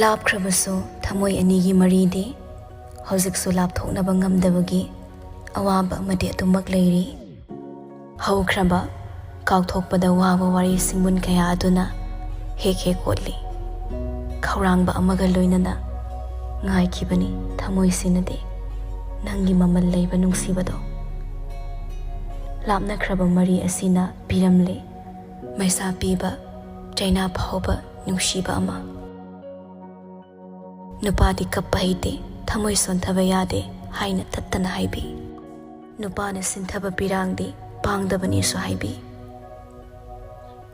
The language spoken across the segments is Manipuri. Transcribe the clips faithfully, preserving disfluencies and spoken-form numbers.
ꯂꯥꯞꯈ꯭ꯔꯕꯁꯨ ꯊꯃꯣꯏ ꯑꯅꯤꯒꯤ ꯃꯔꯤꯗꯤ ꯍꯧꯖꯤꯛꯁꯨ ꯂꯥꯞꯊꯣꯛꯅꯕ ꯉꯝꯗꯕꯒꯤ ꯑꯋꯥꯕ ꯑꯃꯗꯤ ꯑꯗꯨꯃꯛ ꯂꯩꯔꯤ꯫ ꯍꯧꯈ꯭ꯔꯕ, ꯀꯥꯎꯊꯣꯛꯄꯗ ꯋꯥꯕ ꯋꯥꯔꯤ ꯁꯤꯡꯕꯨꯟ ꯀꯌꯥ ꯑꯗꯨꯅ ꯍꯦꯛ ꯍꯦꯛ ꯑꯣꯠꯂꯤ꯫ ꯈꯧꯔꯥꯡꯕ ꯑꯃꯒ ꯂꯣꯏꯅꯅ ꯉꯥꯏꯈꯤꯕꯅꯤ ꯊꯃꯣꯏꯁꯤꯅꯗꯤ ꯅꯪꯒꯤ ꯃꯃꯜ ꯂꯩꯕ ꯅꯨꯡꯁꯤꯕꯗꯣ꯫ ꯂꯥꯞꯅꯈ꯭ꯔꯕ ꯃꯔꯤ ꯑꯁꯤꯅ ꯄꯤꯔꯝꯂꯦ ꯃꯩꯁꯥ ꯄꯤꯕ, ꯆꯩꯅꯥ ꯐꯥꯎꯕ ꯅꯨꯡꯁꯤꯕ ꯑꯃ꯫ ꯅꯨꯄꯥꯗꯤ ꯀꯞꯄ ꯍꯩꯇꯦ, ꯊꯃꯣꯏ ꯁꯣꯟꯊꯕ ꯌꯥꯗꯦ ꯍꯥꯏꯅ ꯇꯠꯇꯅ ꯍꯥꯏꯕꯤ꯫ ꯅꯨꯄꯥꯅ ꯁꯤꯟꯊꯕ ꯄꯤꯔꯥꯡꯗꯤ ꯄꯥꯡꯗꯕꯅꯤꯁꯨ ꯍꯥꯏꯕꯤ꯫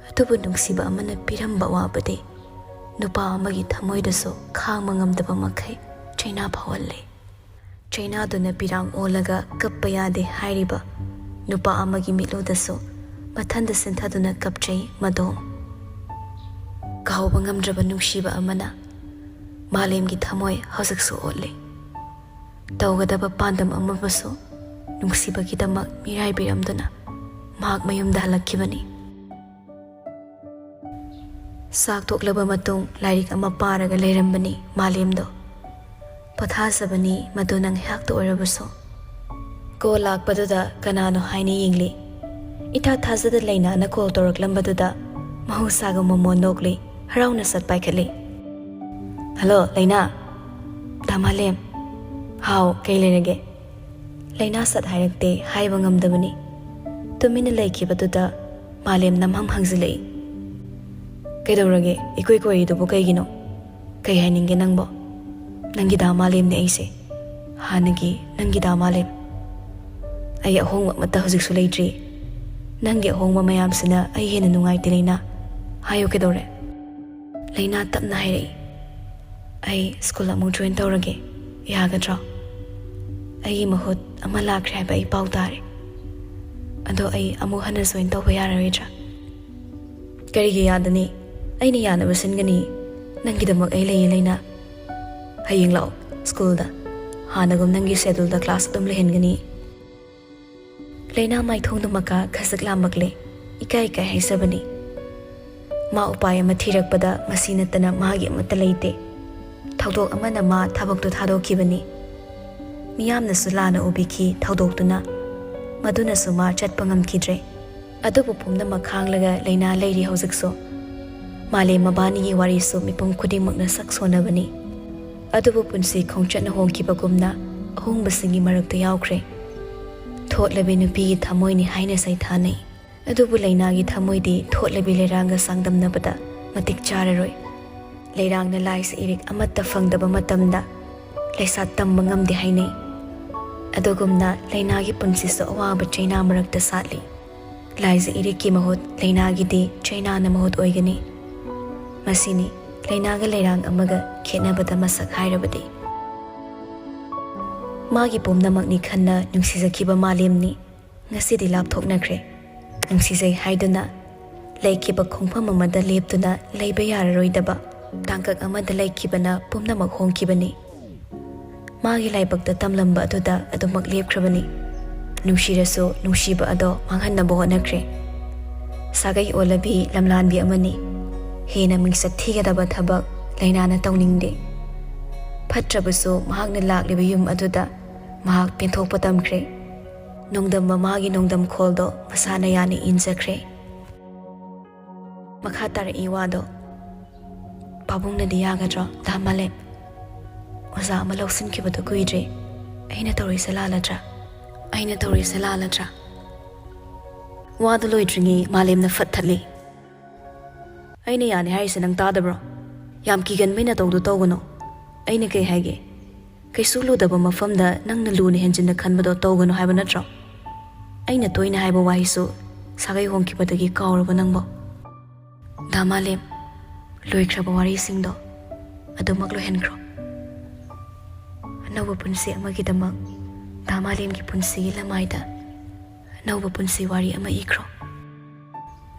ꯑꯗꯨꯕꯨ ꯅꯨꯡꯁꯤꯕ ꯑꯃꯅ ꯄꯤꯔꯝꯕ ꯑꯋꯥꯕꯗꯤ ꯅꯨꯄꯥ ꯑꯃꯒꯤ ꯊꯃꯣꯏꯗꯁꯨ ꯈꯥꯡꯕ ꯉꯝꯗꯕ ꯃꯈꯩ ꯆꯩꯅꯥ ꯐꯥꯎꯍꯜꯂꯦ꯫ ꯆꯩꯅꯥꯗꯨꯅ ꯄꯤꯔꯥꯡ ꯑꯣꯜꯂꯒ ꯀꯞꯄ ꯌꯥꯗꯦ ꯍꯥꯏꯔꯤꯕ ꯅꯨꯄꯥ ꯑꯃꯒꯤ ꯃꯤꯠꯂꯨꯗꯁꯨ ꯃꯊꯟꯗ ꯁꯤꯟꯊꯗꯨꯅ ꯀꯞꯆꯩ ꯃꯗꯣ꯫ ꯀꯥꯎꯕ ꯉꯝꯗ꯭ꯔꯕ ꯅꯨꯡꯁꯤꯕ ꯑꯃꯅ ꯃꯥꯂꯦꯝꯒꯤ ꯊꯃꯣꯏ ꯍꯧꯖꯤꯛꯁꯨ ꯑꯣꯠꯂꯤ꯫ ꯇꯧꯒꯗꯕ ꯄꯥꯟꯗꯝ ꯑꯃꯕꯨꯁꯨ ꯅꯨꯡꯁꯤꯕꯒꯤꯗꯃꯛ ꯃꯤꯔꯥꯏꯕꯤꯔꯝꯗꯨꯅ ꯃꯍꯥꯛ ꯃꯌꯨꯝꯗ ꯍꯜꯂꯛꯈꯤꯕꯅꯤ꯫ ꯆꯥꯛ ꯇꯣꯛꯂꯕ ꯃꯇꯨꯡ ꯂꯥꯏꯔꯤꯛ ꯑꯃ ꯄꯥꯔꯒ ꯂꯩꯔꯝꯕꯅꯤ ꯃꯥꯂꯦꯝꯗꯣ꯫ ꯄꯣꯊꯥꯖꯕꯅꯤ ꯃꯗꯨꯅ ꯉꯥꯏꯍꯥꯛꯇ ꯑꯣꯏꯔꯕꯁꯨ꯫ ꯀꯣꯜ ꯂꯥꯛꯄꯗꯨꯗ ꯀꯅꯥꯅꯣ ꯍꯥꯏꯅ ꯌꯦꯡꯂꯤ꯫ ꯏꯊꯥ ꯊꯥꯖꯗ ꯂꯩꯅꯥꯅ ꯀꯣꯜ ꯇꯧꯔꯛꯂꯝꯕꯗꯨꯗ ꯃꯍꯧꯁꯥꯒꯨꯝ ꯃꯃꯣꯟ ꯅꯣꯛꯂꯤ, ꯍꯔꯥꯎꯅ ꯁꯠ ꯄꯥꯏꯈꯠꯂꯤ꯫ "ꯍꯜꯂꯣ ꯂꯩꯅꯥ!" "ꯗꯥ ꯃꯥꯂꯦꯝ!" "ꯍꯥꯎ, ꯀꯩ ꯂꯩꯔꯒꯦ?" ꯂꯩꯅꯥ ꯁꯠ ꯍꯥꯏꯔꯛꯇꯦ, ꯍꯥꯏꯕ ꯉꯝꯗꯕꯅꯤ꯫ ꯇꯨꯃꯤꯟꯅ ꯂꯩꯈꯤꯕꯗꯨꯗ ꯃꯥꯂꯦꯝ ꯅꯝꯍꯝ ꯍꯪꯖꯤꯜꯂꯛꯏ꯫ "ꯀꯩꯗꯧꯔꯒꯦ? ꯏꯀꯣꯏ ꯀꯣꯏꯔꯤꯗꯨꯕꯨ ꯀꯩꯒꯤꯅꯣ? ꯀꯩ ꯍꯥꯏꯅꯤꯡꯒꯦ ꯅꯪꯕꯣ?" "ꯅꯪꯒꯤ ꯗꯥ ꯃꯥꯂꯦꯝꯅꯦ ꯑꯩꯁꯦ꯫ ꯍꯥꯟꯅꯒꯤ ꯅꯪꯒꯤ ꯗꯥ ꯃꯥꯂꯦꯝ꯫ ꯑꯩ ꯑꯍꯣꯡꯕ ꯑꯃꯠꯇ ꯍꯧꯖꯤꯛꯁꯨ ꯂꯩꯇ꯭ꯔꯤ꯫ ꯅꯪꯒꯤ ꯑꯍꯣꯡꯕ ꯃꯌꯥꯝꯁꯤꯅ ꯑꯩ ꯍꯦꯟꯅ ꯅꯨꯡꯉꯥꯏꯇꯦ ꯂꯩꯅꯥ꯫ ꯍꯥꯏꯌꯨ ꯀꯩꯗꯧꯔꯦ?" ꯂꯩꯅꯥ ꯇꯞꯅ ꯍꯥꯏꯔꯛꯏ꯫ "ꯑꯩ ꯁ꯭ꯀꯨꯜ ꯑꯃꯨꯛ ꯖꯣꯏꯟ ꯇꯧꯔꯒꯦ, ꯌꯥꯒꯗ꯭ꯔꯣ? ꯑꯩꯒꯤ ꯃꯍꯨꯠ ꯑꯃ ꯂꯥꯛꯈ꯭ꯔꯦ ꯍꯥꯏꯕ ꯑꯩ ꯄꯥꯎ ꯇꯥꯔꯦ꯫ ꯑꯗꯣ ꯑꯩ ꯑꯃꯨꯛ ꯍꯟꯅ ꯖꯣꯏꯟ ꯇꯧꯕ ꯌꯥꯔꯔꯣꯏꯗ꯭ꯔꯥ?" "ꯀꯔꯤꯒꯤ ꯌꯥꯗꯅꯤ? ꯑꯩꯅ ꯌꯥꯅꯕ ꯁꯤꯟꯒꯅꯤ꯫ ꯅꯪꯒꯤꯗꯃꯛ ꯑꯩ ꯂꯩꯌꯦ ꯂꯩꯅꯥ꯫ ꯍꯌꯦꯡ ꯂꯥꯛꯑꯣ ꯁ꯭ꯀꯨꯜꯗ꯫ ꯍꯥꯟꯅꯒꯨꯝ ꯅꯪꯒꯤ ꯁꯦꯗꯨꯜꯗ ꯀ꯭ꯂꯥꯁ ꯑꯗꯨꯝ ꯂꯩꯍꯟꯒꯅꯤ꯫" ꯂꯩꯅꯥ ꯃꯥꯏꯊꯣꯡꯗꯨ ꯃꯀꯥ ꯈꯖꯤꯛ ꯂꯥꯝꯃꯛꯂꯦ꯫ ꯏꯀꯥꯏ ꯏꯀꯥꯏ ꯍꯥꯏꯖꯕꯅꯤ꯫ ꯃꯥ ꯎꯄꯥꯏ ꯑꯃ ꯊꯤꯔꯛꯄꯗ ꯃꯁꯤ ꯅꯠꯇꯅ ꯃꯥꯒꯤ ꯑꯃꯠꯇ ꯂꯩꯇꯦ꯫ ꯊꯧꯗꯣꯛ ꯑꯃꯅ ꯃꯥ ꯊꯕꯛꯇꯨ ꯊꯥꯗꯣꯛꯈꯤꯕꯅꯤ꯫ ꯃꯤꯌꯥꯝꯅꯁꯨ ꯂꯥꯟꯅ ꯎꯕꯤꯈꯤ ꯊꯧꯗꯣꯛꯇꯨꯅ꯫ ꯃꯗꯨꯅꯁꯨ ꯃꯥ ꯆꯠꯄ ꯉꯝꯈꯤꯗ꯭ꯔꯦ꯫ ꯑꯗꯨꯕꯨ ꯄꯨꯝꯅꯃꯛ ꯈꯥꯡꯂꯒ ꯂꯩꯅꯥ ꯂꯩꯔꯤ ꯍꯧꯖꯤꯛꯁꯨ꯫ ꯃꯥꯂꯦꯝ ꯃꯕꯥꯅꯤꯒꯤ ꯋꯥꯔꯤꯁꯨ ꯃꯤꯄꯨꯝ ꯈꯨꯗꯤꯡꯃꯛꯅ ꯁꯛ ꯁꯣꯟꯅꯕꯅꯤ꯫ ꯑꯗꯨꯕꯨ ꯄꯨꯟꯁꯤ ꯈꯣꯡꯆꯠꯅ ꯍꯣꯡꯈꯤꯕꯒꯨꯝꯅ ꯑꯍꯣꯡꯕꯁꯤꯡꯒꯤ ꯃꯔꯛꯇ ꯌꯥꯎꯈ꯭ꯔꯦ꯫ ꯊꯣꯠꯂꯕꯤ ꯅꯨꯄꯤꯒꯤ ꯊꯃꯣꯏꯅꯤ ꯍꯥꯏꯅ ꯁꯩꯊꯥꯅꯩ꯫ ꯑꯗꯨꯕꯨ ꯂꯩꯅꯥꯒꯤ ꯊꯃꯣꯏꯗꯤ ꯊꯣꯠꯂꯕꯤ ꯂꯩꯔꯥꯡꯒ ꯆꯥꯡꯗꯝꯅꯕꯗ ꯃꯇꯤꯛ ꯆꯥꯔꯔꯣꯏ꯫ ꯂꯩꯔꯥꯡꯅ ꯂꯥꯏꯁ ꯏꯔꯤꯛ ꯑꯃꯠꯇ ꯐꯪꯗꯕ ꯃꯇꯝꯗ ꯂꯩꯁꯥ ꯇꯝꯕ ꯉꯝꯗꯦ ꯍꯥꯏꯅꯩ꯫ ꯑꯗꯨꯒꯨꯝꯅ ꯂꯩꯅꯥꯒꯤ ꯄꯨꯟꯁꯤꯁꯨ ꯑꯋꯥꯕ ꯆꯩꯅꯥ ꯃꯔꯛꯇ ꯁꯥꯠꯂꯤ꯫ ꯂꯥꯏꯖ ꯏꯔꯤꯛꯀꯤ ꯃꯍꯨꯠ ꯂꯩꯅꯥꯒꯤꯗꯤ ꯆꯩꯅꯥꯅ ꯃꯍꯨꯠ ꯑꯣꯏꯒꯅꯤ꯫ ꯃꯁꯤꯅꯤ ꯂꯩꯅꯥꯒ ꯂꯩꯔꯥꯡ ꯑꯃꯒ ꯈꯦꯠꯅꯕꯗ ꯃꯁꯛ ꯍꯥꯏꯔꯕꯗꯤ꯫ ꯃꯥꯒꯤ ꯄꯨꯝꯅꯃꯛꯅꯤ ꯈꯟꯅ ꯅꯨꯡꯁꯤꯖꯈꯤꯕ ꯃꯥꯂꯦꯝꯅꯤ ꯉꯁꯤꯗꯤ ꯂꯥꯞꯊꯣꯛꯅꯈ꯭ꯔꯦ꯫ ꯅꯨꯡꯁꯤꯖꯩ ꯍꯥꯏꯗꯨꯅ ꯂꯩꯈꯤꯕ ꯈꯣꯡꯐꯝ ꯑꯃꯗ ꯂꯦꯞꯇꯨꯅ ꯂꯩꯕ ꯌꯥꯔꯔꯣꯏꯗꯕ ꯇꯥꯡꯀꯛ ꯑꯃꯗ ꯂꯩꯈꯤꯕꯅ ꯄꯨꯝꯅꯃꯛ ꯍꯣꯡꯈꯤꯕꯅꯤ꯫ ꯃꯥꯒꯤ ꯂꯥꯏꯕꯛꯇ ꯇꯝꯂꯝꯕ ꯑꯗꯨꯗ ꯑꯗꯨꯃꯛ ꯂꯦꯞꯈ꯭ꯔꯕꯅꯤ꯫ ꯅꯨꯡꯁꯤꯔꯁꯨ ꯅꯨꯡꯁꯤꯕ ꯑꯗꯣ ꯃꯥꯡꯍꯟꯅꯕ ꯍꯣꯠꯅꯈ꯭ꯔꯦ꯫ ꯁꯥꯒꯩ ꯑꯣꯜꯂꯕꯤ ꯂꯝꯂꯥꯟꯕꯤ ꯑꯃꯅꯤ꯫ ꯍꯦꯟꯅ ꯃꯤꯡꯆꯠ ꯊꯤꯒꯗꯕ ꯊꯕꯛ ꯂꯩꯅꯥꯅ ꯇꯧꯅꯤꯡꯗꯦ꯫ ꯐꯠꯇ꯭ꯔꯕꯁꯨ ꯃꯍꯥꯛꯅ ꯂꯥꯛꯂꯤꯕ ꯌꯨꯝ ꯑꯗꯨꯗ ꯃꯍꯥꯛ ꯄꯦꯟꯊꯣꯛꯄ ꯇꯝꯈ꯭ꯔꯦ꯫ ꯅꯣꯡꯗꯝ ꯃꯃꯥꯒꯤ ꯅꯣꯡꯗꯝ ꯈꯣꯜꯗꯣ ꯃꯁꯥꯅ ꯌꯥꯅ ꯏꯟꯖꯈ꯭ꯔꯦ꯫ ꯃꯈꯥ ꯇꯥꯔꯛꯏ ꯋꯥꯗꯣ꯫ ꯄꯥꯕꯨꯡꯅꯗꯤ ꯌꯥꯒꯗ꯭ꯔꯣ, ꯗꯥ ꯃꯥꯂꯦꯝ? ꯑꯣꯖꯥ ꯑꯃ ꯂꯧꯁꯤꯟꯈꯤꯕꯗꯣ ꯀꯨꯏꯗ꯭ꯔꯤ꯫ ꯑꯩꯅ ꯇꯧꯔꯤꯁꯦ ꯂꯥꯜꯂꯗ꯭ꯔꯥ? ꯑꯩꯅ ꯇꯧꯔꯤꯁꯦ ꯂꯥꯜꯂꯗ꯭ꯔꯥ? ꯋꯥꯗꯨ ꯂꯣꯏꯗ꯭ꯔꯤꯉꯩ ꯃꯥꯂꯦꯝꯅ ꯐꯠ ꯊꯠꯂꯤ꯫ "ꯑꯩꯅ ꯌꯥꯅꯤ ꯍꯥꯏꯔꯤꯁꯦ ꯅꯪ ꯇꯥꯗꯕ꯭ꯔꯣ? ꯌꯥꯝ ꯀꯤꯒꯟꯕꯩ ꯅꯇꯧꯗꯣ ꯇꯧꯒꯅꯨ꯫ ꯑꯩꯅ ꯀꯩ ꯍꯥꯏꯒꯦ? ꯀꯩꯁꯨ ꯂꯨꯗꯕ ꯃꯐꯝꯗ ꯅꯪꯅ ꯂꯨꯅ ꯍꯦꯟꯖꯤꯟꯅ ꯈꯟꯕꯗꯣ ꯇꯧꯒꯅꯨ ꯍꯥꯏꯕ ꯅꯠꯇ꯭ꯔꯣ? ꯑꯩꯅ ꯇꯣꯏꯅ ꯍꯥꯏꯕ ꯋꯥꯍꯩꯁꯨ ꯁꯥꯒꯩ ꯍꯣꯡꯈꯤꯕꯗꯒꯤ ꯀꯥꯎꯔꯕ ꯅꯪꯕꯣ?" ꯗꯥ ꯃꯥꯂꯦꯝ, ꯂꯣꯏꯈ꯭ꯔꯕ ꯋꯥꯔꯤꯁꯤꯡꯗꯣ ꯑꯗꯨꯃꯛ ꯂꯣꯏꯍꯟꯈ꯭ꯔꯣ꯫ ꯑꯅꯧꯕ ꯄꯨꯟꯁꯤ ꯑꯃꯒꯤꯗꯃꯛ ꯗꯥ ꯃꯥꯂꯦꯝꯒꯤ ꯄꯨꯟꯁꯤꯒꯤ ꯂꯃꯥꯏꯗ ꯑꯅꯧꯕ ꯄꯨꯟꯁꯤ ꯋꯥꯔꯤ ꯑꯃ ꯏꯈ꯭ꯔꯣ꯫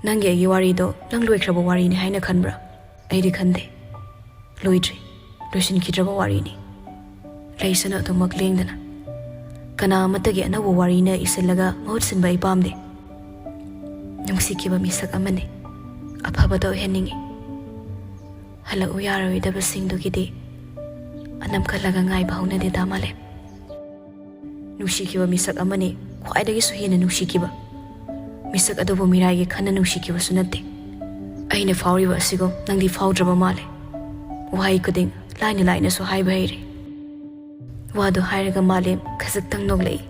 ꯅꯪꯒꯤ ꯑꯩꯒꯤ ꯋꯥꯔꯤꯗꯣ ꯅꯪ ꯂꯣꯏꯈ꯭ꯔꯕ ꯋꯥꯔꯤꯅꯤ ꯍꯥꯏꯅ ꯈꯟꯕ꯭ꯔꯥ? ꯑꯩꯗꯤ ꯈꯟꯗꯦ꯫ ꯂꯣꯏꯗ꯭ꯔꯤ, ꯂꯣꯏꯁꯤꯟꯈꯤꯗ꯭ꯔꯕ ꯋꯥꯔꯤꯅꯤ꯫ ꯂꯩꯁꯅꯨ ꯑꯗꯨꯃꯛ ꯂꯦꯡꯗꯅ꯫ ꯀꯅꯥ ꯑꯃꯠꯇꯒꯤ ꯑꯅꯧꯕ ꯋꯥꯔꯤꯅ ꯏꯁꯤꯜꯂꯒ ꯃꯍꯨꯠ ꯁꯤꯟꯕ ꯑꯩ ꯄꯥꯝꯗꯦ꯫ ꯅꯨꯡꯁꯤꯈꯤꯕ ꯃꯤꯁꯛ ꯑꯃꯅꯤ꯫ ꯑꯐꯕꯗ ꯑꯣꯏꯍꯟꯅꯤꯡꯏ꯫ ꯍꯜꯂꯛꯎ ꯌꯥꯔꯣꯏꯗꯕꯁꯤꯡꯗꯨꯒꯤꯗꯤ ꯑꯅꯝ ꯀꯜꯂꯒ ꯉꯥꯏꯕ ꯍꯧꯅꯗꯦꯗ ꯃꯥꯂꯦꯝ꯫ ꯅꯨꯡꯁꯤꯈꯤꯕ ꯃꯤꯁꯛ ꯑꯃꯅꯤ, ꯈ꯭ꯋꯥꯏꯗꯒꯤꯁꯨ ꯍꯦꯟꯅ ꯅꯨꯡꯁꯤꯈꯤꯕ꯫ ꯃꯤꯁꯛ ꯑꯗꯨꯕꯨ ꯃꯤꯔꯥꯏꯒꯤ ꯈꯟꯅ ꯅꯨꯡꯁꯤꯈꯤꯕꯁꯨ ꯅꯠꯇꯦ꯫ ꯑꯩꯅ ꯐꯥꯎꯔꯤꯕ ꯑꯁꯤꯒꯨꯝ ꯅꯪꯗꯤ ꯐꯥꯎꯗ꯭ꯔꯕ ꯃꯥꯜꯂꯦ꯫ ꯋꯥꯍꯩ ꯈꯨꯗꯤꯡ ꯂꯥꯏꯅ ꯂꯥꯏꯅꯁꯨ ꯍꯥꯏꯕ ꯍꯩꯔꯦ꯫ ꯋꯥꯗꯨ ꯍꯥꯏꯔꯒ ꯃꯥꯂꯦꯝ ꯈꯖꯤꯛꯇꯪ ꯅꯣꯛꯂꯛꯏ꯫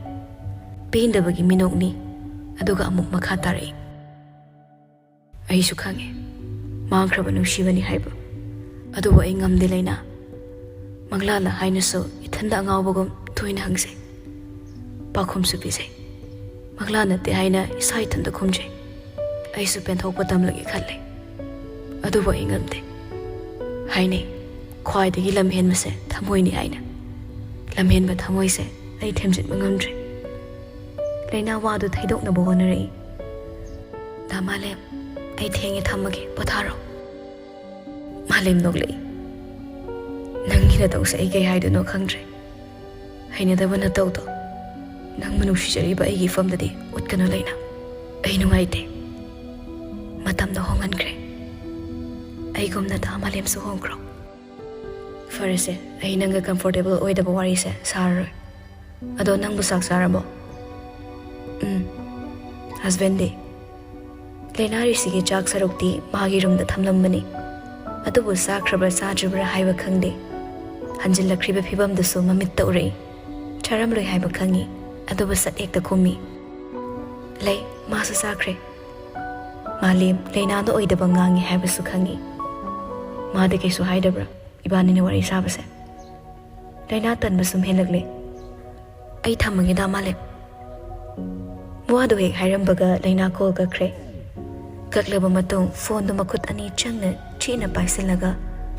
ꯄꯦꯟꯗꯕꯒꯤ ꯃꯤꯅꯣꯛꯅꯤ꯫ ꯑꯗꯨꯒ ꯑꯃꯨꯛ ꯃꯈꯥ ꯇꯥꯔꯛꯏ꯫ ꯑꯩꯁꯨ ꯈꯪꯉꯦ, ꯃꯥꯡꯈ꯭ꯔꯕ ꯅꯨꯡꯁꯤꯕꯅꯤ ꯍꯥꯏꯕ꯫ ꯑꯗꯨꯕꯨ ꯑꯩ ꯉꯝꯗꯦ ꯂꯩꯅꯥ꯫ ꯃꯪꯂꯥꯅ ꯍꯥꯏꯅꯁꯨ ꯏꯊꯟꯗ ꯑꯉꯥꯎꯕꯒꯨꯝ ꯇꯣꯏꯅ ꯍꯪꯖꯩ꯫ ꯄꯥꯎꯈꯨꯝꯁꯨ ꯄꯤꯖꯩ꯫ ꯃꯪꯂꯥ ꯅꯠꯇꯦ ꯍꯥꯏꯅ ꯏꯁꯥ ꯏꯊꯟꯇ ꯈꯨꯝꯖꯩ꯫ ꯑꯩꯁꯨ ꯄꯦꯟꯊꯣꯛꯄ ꯇꯝꯂꯒꯦ ꯈꯜꯂꯦ꯫ ꯑꯗꯨꯕꯨ ꯑꯩ ꯉꯝꯗꯦ꯫ ꯍꯥꯏꯅꯩ, ꯈ꯭ꯋꯥꯏꯗꯒꯤ ꯂꯝꯍꯦꯟꯕꯁꯦ ꯊꯃꯣꯏꯅꯤ ꯍꯥꯏꯅ꯫ ꯂꯝꯍꯦꯟꯕ ꯊꯃꯣꯏꯁꯦ ꯑꯩ ꯊꯦꯝꯖꯤꯟꯕ ꯉꯝꯗ꯭ꯔꯦ꯫ ꯂꯩꯅꯥ ꯋꯥꯗꯨ ꯊꯩꯗꯣꯛꯅꯕ ꯍꯣꯠꯅꯔꯛꯏ꯫ ꯗꯥ ꯃꯥꯂꯦꯝ, ꯑꯩ ꯊꯦꯡꯉꯦ, ꯊꯝꯃꯒꯦ, ꯄꯣꯊꯥꯔꯣ꯫ ꯃꯥꯂꯦꯝ ꯅꯣꯛꯂꯛꯏ꯫ ꯅꯪꯒꯤ ꯅꯇꯧꯁꯦ ꯑꯩ ꯀꯩ ꯍꯥꯏꯗꯣꯏꯅꯣ ꯈꯪꯗ꯭ꯔꯦ꯫ ꯍꯩꯅꯗꯕ ꯅꯇꯧꯗꯣ ꯅꯪꯕꯨ ꯅꯨꯡꯁꯤꯖꯔꯤꯕ ꯑꯩꯒꯤ ꯏꯐꯝꯗꯗꯤ ꯎꯠꯀꯅꯨ ꯂꯩꯅꯥ꯫ ꯑꯩ ꯅꯨꯡꯉꯥꯏꯇꯦ꯫ ꯃꯇꯝꯗꯣ ꯍꯣꯡꯍꯟꯈ꯭ꯔꯦ꯫ ꯑꯩꯒꯨꯝꯅ ꯗꯥ ꯃꯥꯂꯦꯝꯁꯨ ꯍꯣꯡꯈ꯭ꯔꯣ꯫ ꯐꯔꯦꯁꯦ, ꯑꯩ ꯅꯪꯒ comfortable ꯑꯣꯏꯗꯕ ꯋꯥꯔꯤꯁꯦ ꯁꯥꯔꯔꯣꯏ꯫ ꯑꯗꯣ ꯅꯪꯕꯨ ꯆꯥꯛ ꯆꯥꯔꯕꯣ? ꯎꯝ꯫ Husbandꯗꯤ? ꯂꯩꯅꯥ ꯔꯤꯁꯤꯒꯤ ꯆꯥꯛ ꯁꯔꯨꯛꯇꯤ ꯃꯥꯒꯤ ꯔꯨꯝꯗ ꯊꯝꯂꯝꯕꯅꯤ꯫ ꯑꯗꯨꯕꯨ ꯆꯥꯈ꯭ꯔꯕ꯭ꯔꯥ ꯆꯥꯗ꯭ꯔꯤꯕ꯭ꯔꯥ ꯍꯥꯏꯕ ꯈꯪꯗꯦ꯫ ꯍꯟꯖꯤꯜꯂꯛꯈ꯭ꯔꯤꯕ ꯐꯤꯕꯝꯗꯨꯁꯨ ꯃꯃꯤꯠꯇ ꯎꯔꯛꯏ꯫ ꯆꯥꯔꯝꯂꯣꯏ ꯍꯥꯏꯕ ꯈꯪꯏ, ꯑꯗꯨꯕꯨ ꯁꯠ ꯍꯦꯛꯇ ꯈꯨꯝꯃꯤ꯫ ꯂꯩ, ꯃꯥꯁꯨ ꯆꯥꯈ꯭ꯔꯦ꯫ ꯃꯥꯂꯦꯝ ꯂꯩꯅꯥꯅ ꯑꯣꯏꯗꯕ ꯉꯥꯡꯉꯤ ꯍꯥꯏꯕꯁꯨ ꯈꯪꯏ꯫ ꯃꯥꯗꯤ ꯀꯩꯁꯨ ꯍꯥꯏꯗꯕ꯭ꯔꯥ ꯏꯕꯥꯅꯤꯅ ꯋꯥꯔꯤ ꯁꯥꯕꯁꯦ? ꯂꯩꯅꯥ ꯇꯟꯕ ꯁꯨꯝ ꯍꯦꯜꯂꯛꯂꯦ꯫ ꯑꯩ ꯊꯝꯃꯒꯦꯗ ꯃꯥꯂꯦꯝ꯫ ꯋꯥꯗꯨ ꯍꯦꯛ ꯍꯥꯏꯔꯝꯕꯒ ꯂꯩꯅꯥ call ꯀꯛꯈ꯭ꯔꯦ꯫ ꯀꯛꯂꯕ ꯃꯇꯨꯡ phoneꯗꯨ ꯃꯈꯨꯠ ꯑꯅꯤ ꯆꯪꯅ ꯆꯦꯠꯅ ꯄꯥꯏꯁꯤꯜꯂꯒ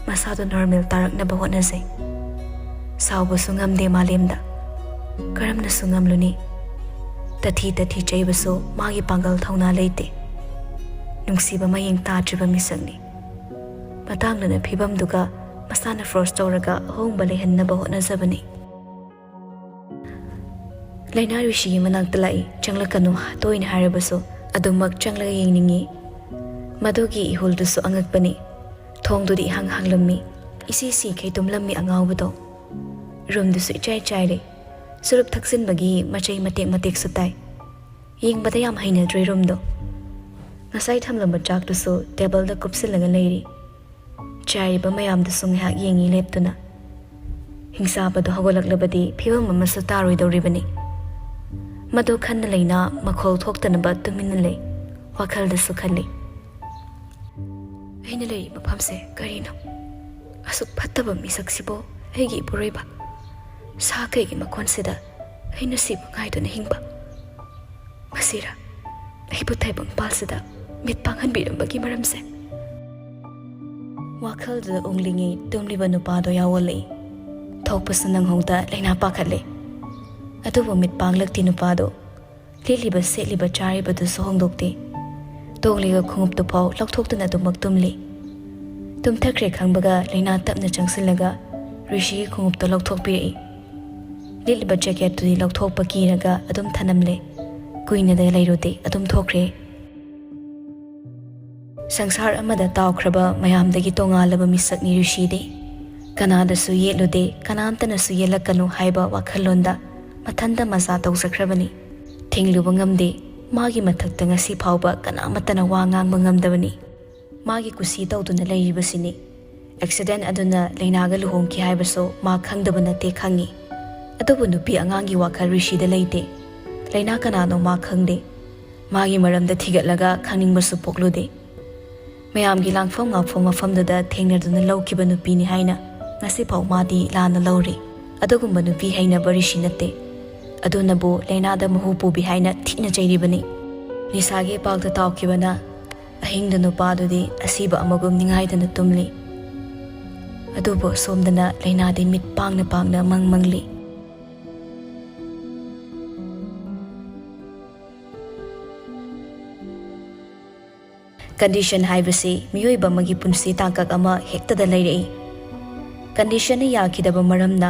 ꯃꯁꯥꯗꯨ normal ꯇꯥꯔꯛꯅꯕ ꯍꯣꯠꯅꯖꯩ꯫ ꯁꯥꯎꯕꯁꯨ ꯉꯝꯗꯦ ꯃꯥꯂꯦꯝꯗ꯫ ꯀꯔꯝꯅꯁꯨ ꯉꯝꯂꯨꯅꯤ? ꯇꯊꯤ ꯇꯊꯤ ꯆꯩꯕꯁꯨ ꯃꯥꯒꯤ ꯄꯥꯡꯒꯜ ꯊꯧꯅꯥ ꯂꯩꯇꯦ꯫ ꯅꯨꯡꯁꯤꯕ ꯃꯌꯦꯡ ꯇꯥꯗ꯭ꯔꯤꯕ ꯃꯤꯁꯛꯅꯤ꯫ ꯃꯇꯥꯡꯗꯨꯅ ꯐꯤꯕꯝꯗꯨꯒ ꯃꯁꯥꯅ force ꯇꯧꯔꯒ ꯑꯍꯣꯡꯕ ꯂꯩꯍꯟꯅꯕ ꯍꯣꯠꯅꯖꯕꯅꯤ꯫ ꯂꯩꯅꯥ ꯔꯤꯁꯤꯒꯤ ꯃꯅꯥꯛꯇ ꯂꯥꯛꯏ, ꯆꯪꯂꯛꯀꯅꯨ ꯇꯣꯏꯅ ꯍꯥꯏꯔꯕꯁꯨ ꯑꯗꯨꯃꯛ ꯆꯪꯂꯒ ꯌꯦꯡꯅꯤꯡꯏ꯫ ꯃꯗꯨꯒꯤ ꯏꯍꯨꯜꯗꯨꯁꯨ ꯑꯉꯛꯄꯅꯤ꯫ ꯊꯣꯡꯗꯨꯗꯤ ꯏꯍꯥꯡ ꯍꯥꯡꯂꯝꯃꯤ꯫ ꯏꯁꯤ ꯁꯤꯈꯩ ꯇꯨꯝꯂꯝꯃꯤ ꯑꯉꯥꯎꯕꯗꯣ꯫ ꯔꯨꯝꯗꯨꯁꯨ ꯏꯆꯥꯏ ꯆꯥꯏꯔꯦ꯫ ꯆꯨꯔꯨꯞ ꯊꯛꯆꯤꯟꯕꯒꯤ ꯃꯆꯩ ꯃꯇꯦꯛ ꯃꯇꯦꯛꯁꯨ ꯇꯥꯏ꯫ ꯌꯦꯡꯕꯗ ꯌꯥꯝ ꯍꯩꯅꯗ꯭ꯔꯦ ꯔꯨꯝꯗꯣ꯫ ꯉꯁꯥꯏ ꯊꯝꯂꯝꯕ ꯆꯥꯛꯇꯨꯁꯨ ꯇꯦꯕꯜꯗ ꯀꯨꯞꯁꯤꯜꯂꯒ ꯂꯩꯔꯤ꯫ ꯆꯥꯏꯔꯤꯕ ꯃꯌꯥꯝꯗꯨꯁꯨ ꯉꯥꯏꯍꯥꯛ ꯌꯦꯡꯉꯤ ꯂꯦꯞꯇꯨꯅ꯫ ꯍꯤꯡꯆꯥꯕꯗꯣ ꯍꯧꯒꯠꯂꯛꯂꯕꯗꯤ ꯐꯤꯕꯝ ꯑꯃꯁꯨ ꯇꯥꯔꯣꯏꯗꯧꯔꯤꯕꯅꯤ꯫ ꯃꯗꯨ ꯈꯟꯅ ꯂꯩꯅꯥ ꯃꯈꯣꯜ ꯊꯣꯛꯇꯅꯕ ꯇꯨꯃꯤꯟꯅ ꯂꯩ꯫ ꯋꯥꯈꯜꯗꯁꯨ ꯈꯜꯂꯤ, "ꯑꯩꯅ ꯂꯩꯔꯤ ꯃꯐꯝꯁꯦ ꯀꯔꯤꯅꯣ? ꯑꯁꯨꯛ ꯐꯠꯇꯕ ꯃꯤꯁꯛꯁꯤꯕꯨ ꯑꯩꯒꯤ ꯏꯄꯨꯔꯣꯏꯕ? ꯁꯥ ꯀꯩꯒꯤ ꯃꯀꯣꯟꯁꯤꯗ ꯑꯩꯅ ꯁꯤꯕ ꯉꯥꯏꯗꯨꯅ ꯍꯤꯡꯕ? ꯃꯁꯤꯔ ꯑꯩꯕꯨ ꯇꯥꯏꯕꯪꯄꯥꯜꯁꯤꯗ ꯃꯤꯠ ꯄꯥꯡꯍꯟꯕꯤꯔꯝꯕꯒꯤ ꯃꯔꯝꯁꯦ?" ꯋꯥꯈꯜꯗꯨꯗ ꯎꯪꯂꯤꯉꯩ ꯇꯨꯝꯂꯤꯕ ꯅꯨꯄꯥꯗꯣ ꯌꯥꯑꯣꯜꯂꯛꯏ꯫ ꯊꯣꯛꯄꯁꯨ ꯅꯪꯍꯧꯗ ꯂꯩꯅꯥ ꯄꯥꯈꯠꯂꯦ꯫ ꯑꯗꯨꯕꯨ ꯃꯤꯠ ꯄꯥꯡꯂꯛꯇꯦ ꯅꯨꯄꯥꯗꯣ꯫ ꯂꯤꯠꯂꯤꯕ ꯁꯦꯠꯂꯤꯕ ꯆꯥꯔꯤꯕꯗꯨꯁꯨ ꯍꯣꯡꯗꯣꯛꯇꯦ꯫ ꯇꯣꯡꯂꯤꯕ ꯈꯣꯡꯎꯞꯇꯨꯐꯥꯎ ꯂꯧꯊꯣꯛꯇꯨꯅ ꯑꯗꯨꯃꯛ ꯇꯨꯝꯂꯤ꯫ ꯇꯨꯝꯊꯈ꯭ꯔꯦ ꯈꯪꯕꯒ ꯂꯩꯅꯥ ꯇꯞꯅ ꯆꯪꯁꯤꯜꯂꯒ ꯔꯤꯁꯤꯒꯤ ꯈꯣꯡꯎꯞꯇꯨ ꯂꯧꯊꯣꯛꯄꯤꯔꯛꯏ꯫ ꯂꯤꯠꯂꯤꯕ ꯖꯦꯀꯦꯠꯇꯨꯗꯤ ꯂꯧꯊꯣꯛꯄ ꯀꯤꯔꯒ ꯑꯗꯨꯝ ꯊꯅꯝꯂꯦ꯫ ꯀꯨꯏꯅꯗ ꯂꯩꯔꯨꯗꯦ, ꯑꯗꯨꯝ ꯊꯣꯛꯈ꯭ꯔꯦ꯫ ꯁꯪꯁꯥꯔ ꯑꯃꯗ ꯇꯥꯎꯈ꯭ꯔꯕ ꯃꯌꯥꯝꯗꯒꯤ ꯇꯣꯉꯥꯜꯂꯕ ꯃꯤꯁꯛꯅꯤ ꯔꯤꯁꯤꯗꯤ꯫ ꯀꯅꯥꯗꯁꯨ ꯌꯦꯠꯂꯨꯗꯦ, ꯀꯅꯥꯝꯇꯅꯁꯨ ꯌꯦꯠꯂꯛꯀꯅꯨ ꯍꯥꯏꯕ ꯋꯥꯈꯜꯂꯣꯟꯗ ꯃꯊꯟꯇ ꯃꯆꯥ ꯇꯧꯖꯈ꯭ꯔꯕꯅꯤ꯫ ꯊꯤꯡꯂꯨꯕ ꯉꯝꯗꯦ꯫ ꯃꯥꯒꯤ ꯃꯊꯛꯇ ꯉꯁꯤ ꯐꯥꯎꯕ ꯀꯅꯥꯃꯠꯇꯅ ꯋꯥ ꯉꯥꯡꯕ ꯉꯝꯗꯕꯅꯤ꯫ ꯃꯥꯒꯤ ꯀꯨꯁꯤ ꯇꯧꯗꯨꯅ ꯂꯩꯔꯤꯕꯁꯤꯅꯤ꯫ ꯑꯦꯛꯁꯤꯗꯦꯟ ꯑꯗꯨꯅ ꯂꯩꯅꯥꯒ ꯂꯨꯍꯣꯡꯈꯤ ꯍꯥꯏꯕꯁꯨ ꯃꯥ ꯈꯪꯗꯕ ꯅꯠꯇꯦ, ꯈꯪꯉꯤ꯫ ꯑꯗꯨꯕꯨ ꯅꯨꯄꯤ ꯑꯉꯥꯡꯒꯤ ꯋꯥꯈꯜ ꯔꯤꯁꯤꯗ ꯂꯩꯇꯦ꯫ ꯂꯩꯅꯥ ꯀꯅꯥꯅꯣ ꯃꯥ ꯈꯪꯗꯦ꯫ ꯃꯥꯒꯤ ꯃꯔꯝꯗ ꯊꯤꯒꯠꯂꯒ ꯈꯪꯅꯤꯡꯕꯁꯨ ꯄꯣꯛꯂꯨꯗꯦ꯫ ꯃꯌꯥꯝꯒꯤ ꯂꯥꯡꯐꯝ ꯉꯥꯛꯐꯝ ꯃꯐꯝꯗꯨꯗ ꯊꯦꯡꯅꯗꯨꯅ ꯂꯧꯈꯤꯕ ꯅꯨꯄꯤꯅꯤ ꯍꯥꯏꯅ ꯉꯁꯤꯐꯥꯎ ꯃꯥꯗꯤ ꯂꯥꯟꯅ ꯂꯧꯔꯤ꯫ ꯑꯗꯨꯒꯨꯝꯕ ꯅꯨꯄꯤ ꯍꯩꯅꯕ ꯔꯤꯁꯤ ꯅꯠꯇꯦ꯫ ꯑꯗꯨꯅꯕꯨ ꯂꯩꯅꯥꯗ ꯃꯍꯨ ꯄꯨꯕꯤ ꯍꯥꯏꯅ ꯊꯤꯅ ꯆꯩꯔꯤꯕꯅꯤ꯫ ꯅꯤꯁꯥꯒꯤ ꯏꯄꯥꯛꯇ ꯇꯥꯎꯈꯤꯕꯅ ꯑꯍꯤꯡꯗ ꯅꯨꯄꯥꯗꯨꯗꯤ ꯑꯁꯤꯕ ꯑꯃꯒꯨꯝ ꯅꯤꯡꯉꯥꯏꯗꯅ ꯇꯨꯝꯂꯤ꯫ ꯑꯗꯨꯕꯨ ꯑꯁꯣꯝꯗꯅ ꯂꯩꯅꯥꯗꯤ ꯃꯤꯠ ꯄꯥꯡꯅ ꯄꯥꯡꯅ ꯃꯪ ꯃꯪꯂꯤ꯫ ꯀꯟꯗꯤꯁꯟ ꯍꯥꯏꯕꯁꯤ ꯃꯤꯑꯣꯏꯕ ꯑꯃꯒꯤ ꯄꯨꯟꯁꯤ ꯇꯥꯡꯀꯛ ꯑꯃ ꯍꯦꯛꯇꯗ ꯂꯩꯔꯛꯏ꯫ ꯀꯟꯗꯤꯁꯟꯅ ꯌꯥꯈꯤꯗꯕ ꯃꯔꯝꯅ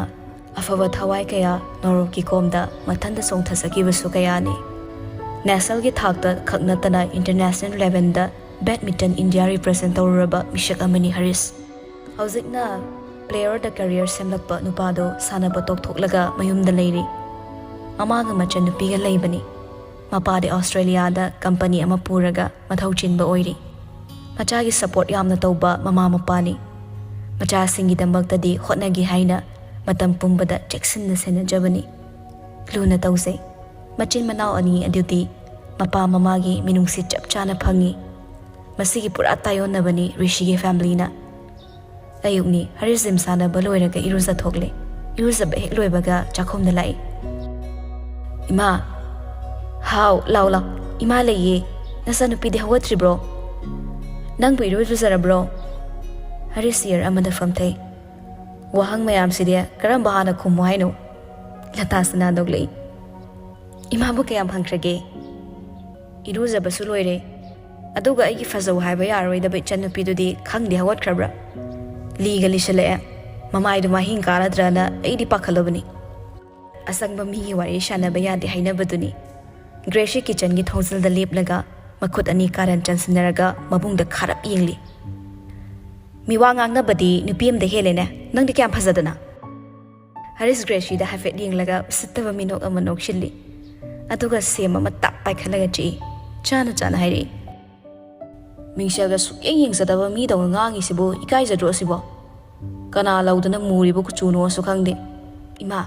ꯑꯐꯕ ꯊꯋꯥꯏ ꯀꯌꯥ ꯅꯣꯔꯣꯛꯀꯤ ꯀꯣꯝꯗ ꯃꯊꯟꯇ ꯆꯣꯡꯊꯖꯈꯤꯕꯁꯨ ꯀꯌꯥꯅꯤ꯫ ꯅꯦꯁꯅꯦꯜꯒꯤ ꯊꯥꯛꯇ ꯈꯛ ꯅꯠꯇꯅ ꯏꯟꯇꯔꯅꯦꯁꯅꯦꯜ ꯂꯦꯚꯦꯜꯗ ꯕꯦꯗꯃꯤꯟꯇꯟ ꯏꯟꯗꯤꯌꯥ ꯔꯤꯄ꯭ꯔꯖꯦꯟ ꯇꯧꯔꯨꯔꯕ ꯃꯤꯁꯛ ꯑꯃꯅꯤ ꯍꯔꯤꯁ꯫ ꯍꯧꯖꯤꯛꯅ player the career ꯁꯦꯝꯂꯛꯄ ꯅꯨꯄꯥꯗꯣ ꯁꯥꯟꯅꯕ ꯇꯣꯛꯊꯣꯛꯂꯒ ꯃꯌꯨꯝꯗ ꯂꯩꯔꯤ꯫ ꯃꯃꯥꯒ ꯃꯆꯟꯅꯨꯄꯤꯒ ꯂꯩꯕꯅꯤ꯫ ꯃꯄꯥꯗꯤ ꯑꯣꯁꯇ꯭ꯔꯦꯂꯤꯌꯥꯗ ꯀꯝꯄꯅꯤ ꯑꯃ ꯄꯨꯔꯒ ꯃꯊꯧ ꯆꯤꯟꯕ ꯑꯣꯏꯔꯤ꯫ ꯃꯆꯥꯒꯤ support ꯌꯥꯝꯅ ꯇꯧꯕ ꯃꯃꯥ ꯃꯄꯥꯅꯤ꯫ ꯃꯆꯥꯁꯤꯡꯒꯤꯗꯃꯛꯇꯗꯤ ꯍꯣꯠꯅꯒꯦ ꯍꯥꯏꯅ ꯃꯇꯝ ꯄꯨꯝꯕꯗ ꯆꯦꯛꯁꯤꯟꯅ ꯁꯦꯟꯅꯖꯕꯅꯤ꯫ ꯂꯨꯅ ꯇꯧꯖꯩ꯫ ꯃꯆꯤꯟ ꯃꯅꯥꯎ ꯑꯅꯤ ꯑꯗꯨꯗꯤ ꯃꯄꯥ ꯃꯃꯥꯒꯤ ꯃꯤꯅꯨꯡꯁꯤ ꯆꯞ ꯆꯥꯅ ꯐꯪꯉꯤ꯫ ꯃꯁꯤꯒꯤ ꯄꯨꯔꯥ ꯇꯥꯏꯌꯣꯟꯅꯕꯅꯤ ꯔꯤꯁꯤꯒꯤ familyꯅ꯫ ꯑꯌꯨꯛꯅꯤ, ꯍꯔꯤꯁ gym ꯁꯥꯟꯅꯕ ꯂꯣꯏꯔꯒ ꯏꯔꯨꯖꯊꯣꯛꯂꯦ꯫ ꯏꯔꯨꯖꯕ ꯍꯦꯛ ꯂꯣꯏꯕꯒ ꯆꯥꯛꯈꯨꯝꯗ ꯂꯥꯛꯏ꯫ "ꯏꯃꯥ!" "ꯍꯥꯎ, ꯂꯥꯎ ꯂꯥꯎ꯫ ꯏꯃꯥ ꯂꯩꯌꯦ꯫ ꯅꯆꯥꯅꯨꯄꯤꯗꯤ ꯍꯧꯒꯠꯇ꯭ꯔꯤꯕ꯭ꯔꯣ? ꯅꯪꯕꯨ ꯏꯔꯨ ꯂꯨꯖꯔꯕ꯭ꯔꯣ?" ꯍꯔꯤꯁ chair ꯑꯃꯗ ꯐꯝꯊꯩ꯫ "ꯋꯥꯍꯪ ꯃꯌꯥꯝꯁꯤꯗꯤ ꯀꯔꯝꯕ ꯍꯥꯟꯅ ꯈꯨꯝꯃꯨ ꯍꯥꯏꯅꯣ?" ꯂꯇꯥꯁꯅꯥ ꯅꯣꯛꯂꯛꯏ꯫ "ꯏꯃꯥꯕꯨ ꯀꯌꯥꯝ ꯍꯪꯈ꯭ꯔꯒꯦ?" "ꯏꯔꯨꯖꯕꯁꯨ ꯂꯣꯏꯔꯦ꯫ ꯑꯗꯨꯒ ꯑꯩꯒꯤ ꯐꯖꯧ ꯍꯥꯏꯕ ꯌꯥꯔꯣꯏꯗꯕ ꯏꯆꯟꯅꯨꯄꯤꯗꯨꯗꯤ ꯈꯪꯗꯦ ꯍꯧꯒꯠꯈ꯭ꯔꯕ꯭ꯔꯥ? ꯂꯤꯒ ꯂꯤꯁꯜꯂꯛꯑꯦ꯫ ꯃꯃꯥꯏꯗꯨ ꯃꯍꯤꯡ ꯀꯥꯔꯗ꯭ꯔꯅ ꯑꯩꯗꯤ ꯄꯥꯈꯠꯂꯕꯅꯤ꯫ ꯑꯁꯪꯕ ꯃꯤꯒꯤ ꯋꯥꯔꯤ ꯁꯥꯟꯅꯕ ꯌꯥꯗꯦ ꯍꯥꯏꯅꯕꯗꯨꯅꯤ꯫" ꯒ꯭ꯔꯦꯁꯤ kitchenꯒꯤ ꯊꯣꯡꯖꯤꯜꯗ ꯂꯦꯞꯂꯒ ꯃꯈꯨꯠ ꯑꯅꯤ ꯀꯥꯔꯟ ꯆꯟꯁꯤꯟꯅꯔꯒ ꯃꯕꯨꯡꯗ ꯈꯥꯔꯞ ꯌꯦꯡꯂꯤ꯫ "ꯃꯤꯋꯥ ꯉꯥꯡꯅꯕꯗꯤ ꯅꯨꯄꯤ ꯑꯃꯗ ꯍꯦꯜꯂꯦꯅꯦ꯫ ꯅꯪꯗꯤ ꯀꯌꯥꯝ ꯐꯖꯗꯅ!" ꯍꯔꯤꯁ ꯒ꯭ꯔꯦꯁꯤꯗ ꯍꯥꯏꯐꯦꯠ ꯌꯦꯡꯂꯒ ꯎꯁꯤꯠꯇꯕ ꯃꯤꯅꯣꯛ ꯑꯃ ꯅꯣꯛꯁꯤꯜꯂꯤ꯫ ꯑꯗꯨꯒ ꯁꯦꯝ ꯑꯃ ꯇꯥꯞ ꯄꯥꯏꯈꯠꯂꯒ ꯆꯤꯛꯏ꯫ ꯆꯥꯅ ꯆꯥꯅ ꯍꯥꯏꯔꯛꯏ꯫ "ꯃꯤꯡꯁꯦꯜꯒ ꯁꯨꯛꯌꯦꯡ ꯌꯦꯡꯖꯗꯕ ꯃꯤꯗꯧꯅ ꯉꯥꯡꯉꯤꯁꯤꯕꯨ ꯏꯀꯥꯏꯖꯗ꯭ꯔꯣ ꯁꯤꯕꯣ? ꯀꯅꯥ ꯂꯧꯗꯅ ꯃꯨꯔꯤꯕ ꯀꯨꯆꯨꯅꯣꯁꯨ ꯈꯪꯗꯦ꯫ ꯏꯃꯥ,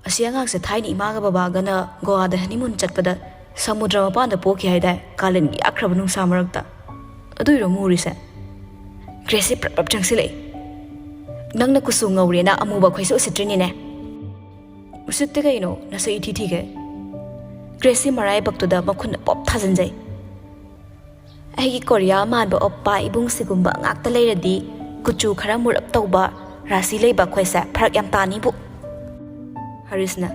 ꯑꯁꯤ ꯑꯉꯥꯡꯁꯦ ꯊꯥꯏꯅ ꯏꯃꯥꯒ ꯕꯕꯥꯒꯅ ꯒꯣꯋꯥꯗ honeymoon ꯆꯠꯄꯗ ꯁꯃꯨꯗ꯭ꯔ ꯃꯄꯥꯟꯗ ꯄꯣꯛꯈꯤ ꯍꯥꯏꯗꯥꯏ? ꯀꯥꯂꯦꯟꯒꯤ ꯌꯥꯛꯈ꯭ꯔꯕ ꯅꯨꯡꯁꯥ ꯃꯔꯛꯇ꯫ ꯑꯗꯨꯏꯔꯣ ꯃꯨꯔꯤꯁꯦ?" ꯒ꯭ꯔꯦꯁꯤ ꯄ꯭ꯔꯞ ꯄ꯭ꯔꯞ ꯆꯪꯁꯤꯜꯂꯛꯏ꯫ "ꯅꯪꯅ ꯀꯨꯆꯨ ꯉꯧꯔꯦꯅ ꯑꯃꯨꯕ ꯑꯩꯈꯣꯏꯁꯦ ꯎꯁꯤꯠꯇ꯭ꯔꯤꯅꯤꯅꯦ?" "ꯎꯁꯤꯠꯇꯦ ꯀꯩꯅꯣ, ꯅꯁꯛ ꯏꯊꯤ ꯊꯤꯒꯩ꯫" ꯒ꯭ꯔꯦꯁꯤ ꯃꯔꯥꯏꯕꯛꯇꯨꯗ ꯃꯈꯨꯠꯅ ꯄꯣꯞ ꯊꯥꯖꯤꯟꯖꯩ꯫ "ꯑꯩꯒꯤ ꯀꯣꯔꯤꯌꯥ ꯃꯥꯟꯕ ꯑꯣꯞꯄꯥ ꯏꯕꯨꯡ ꯁꯤꯒꯨꯝꯕ ꯉꯥꯛꯇ ꯂꯩꯔꯗꯤ ꯀꯨꯆꯨ ꯈꯔ ꯃꯨꯔꯞ ꯇꯧꯕ, ꯔꯥꯁꯤ ꯂꯩꯕ ꯑꯩꯈꯣꯏꯁꯦ ꯐꯔꯛ ꯌꯥꯝ ꯇꯥꯅꯤꯕꯨ꯫" ꯍꯔꯤꯁꯅ,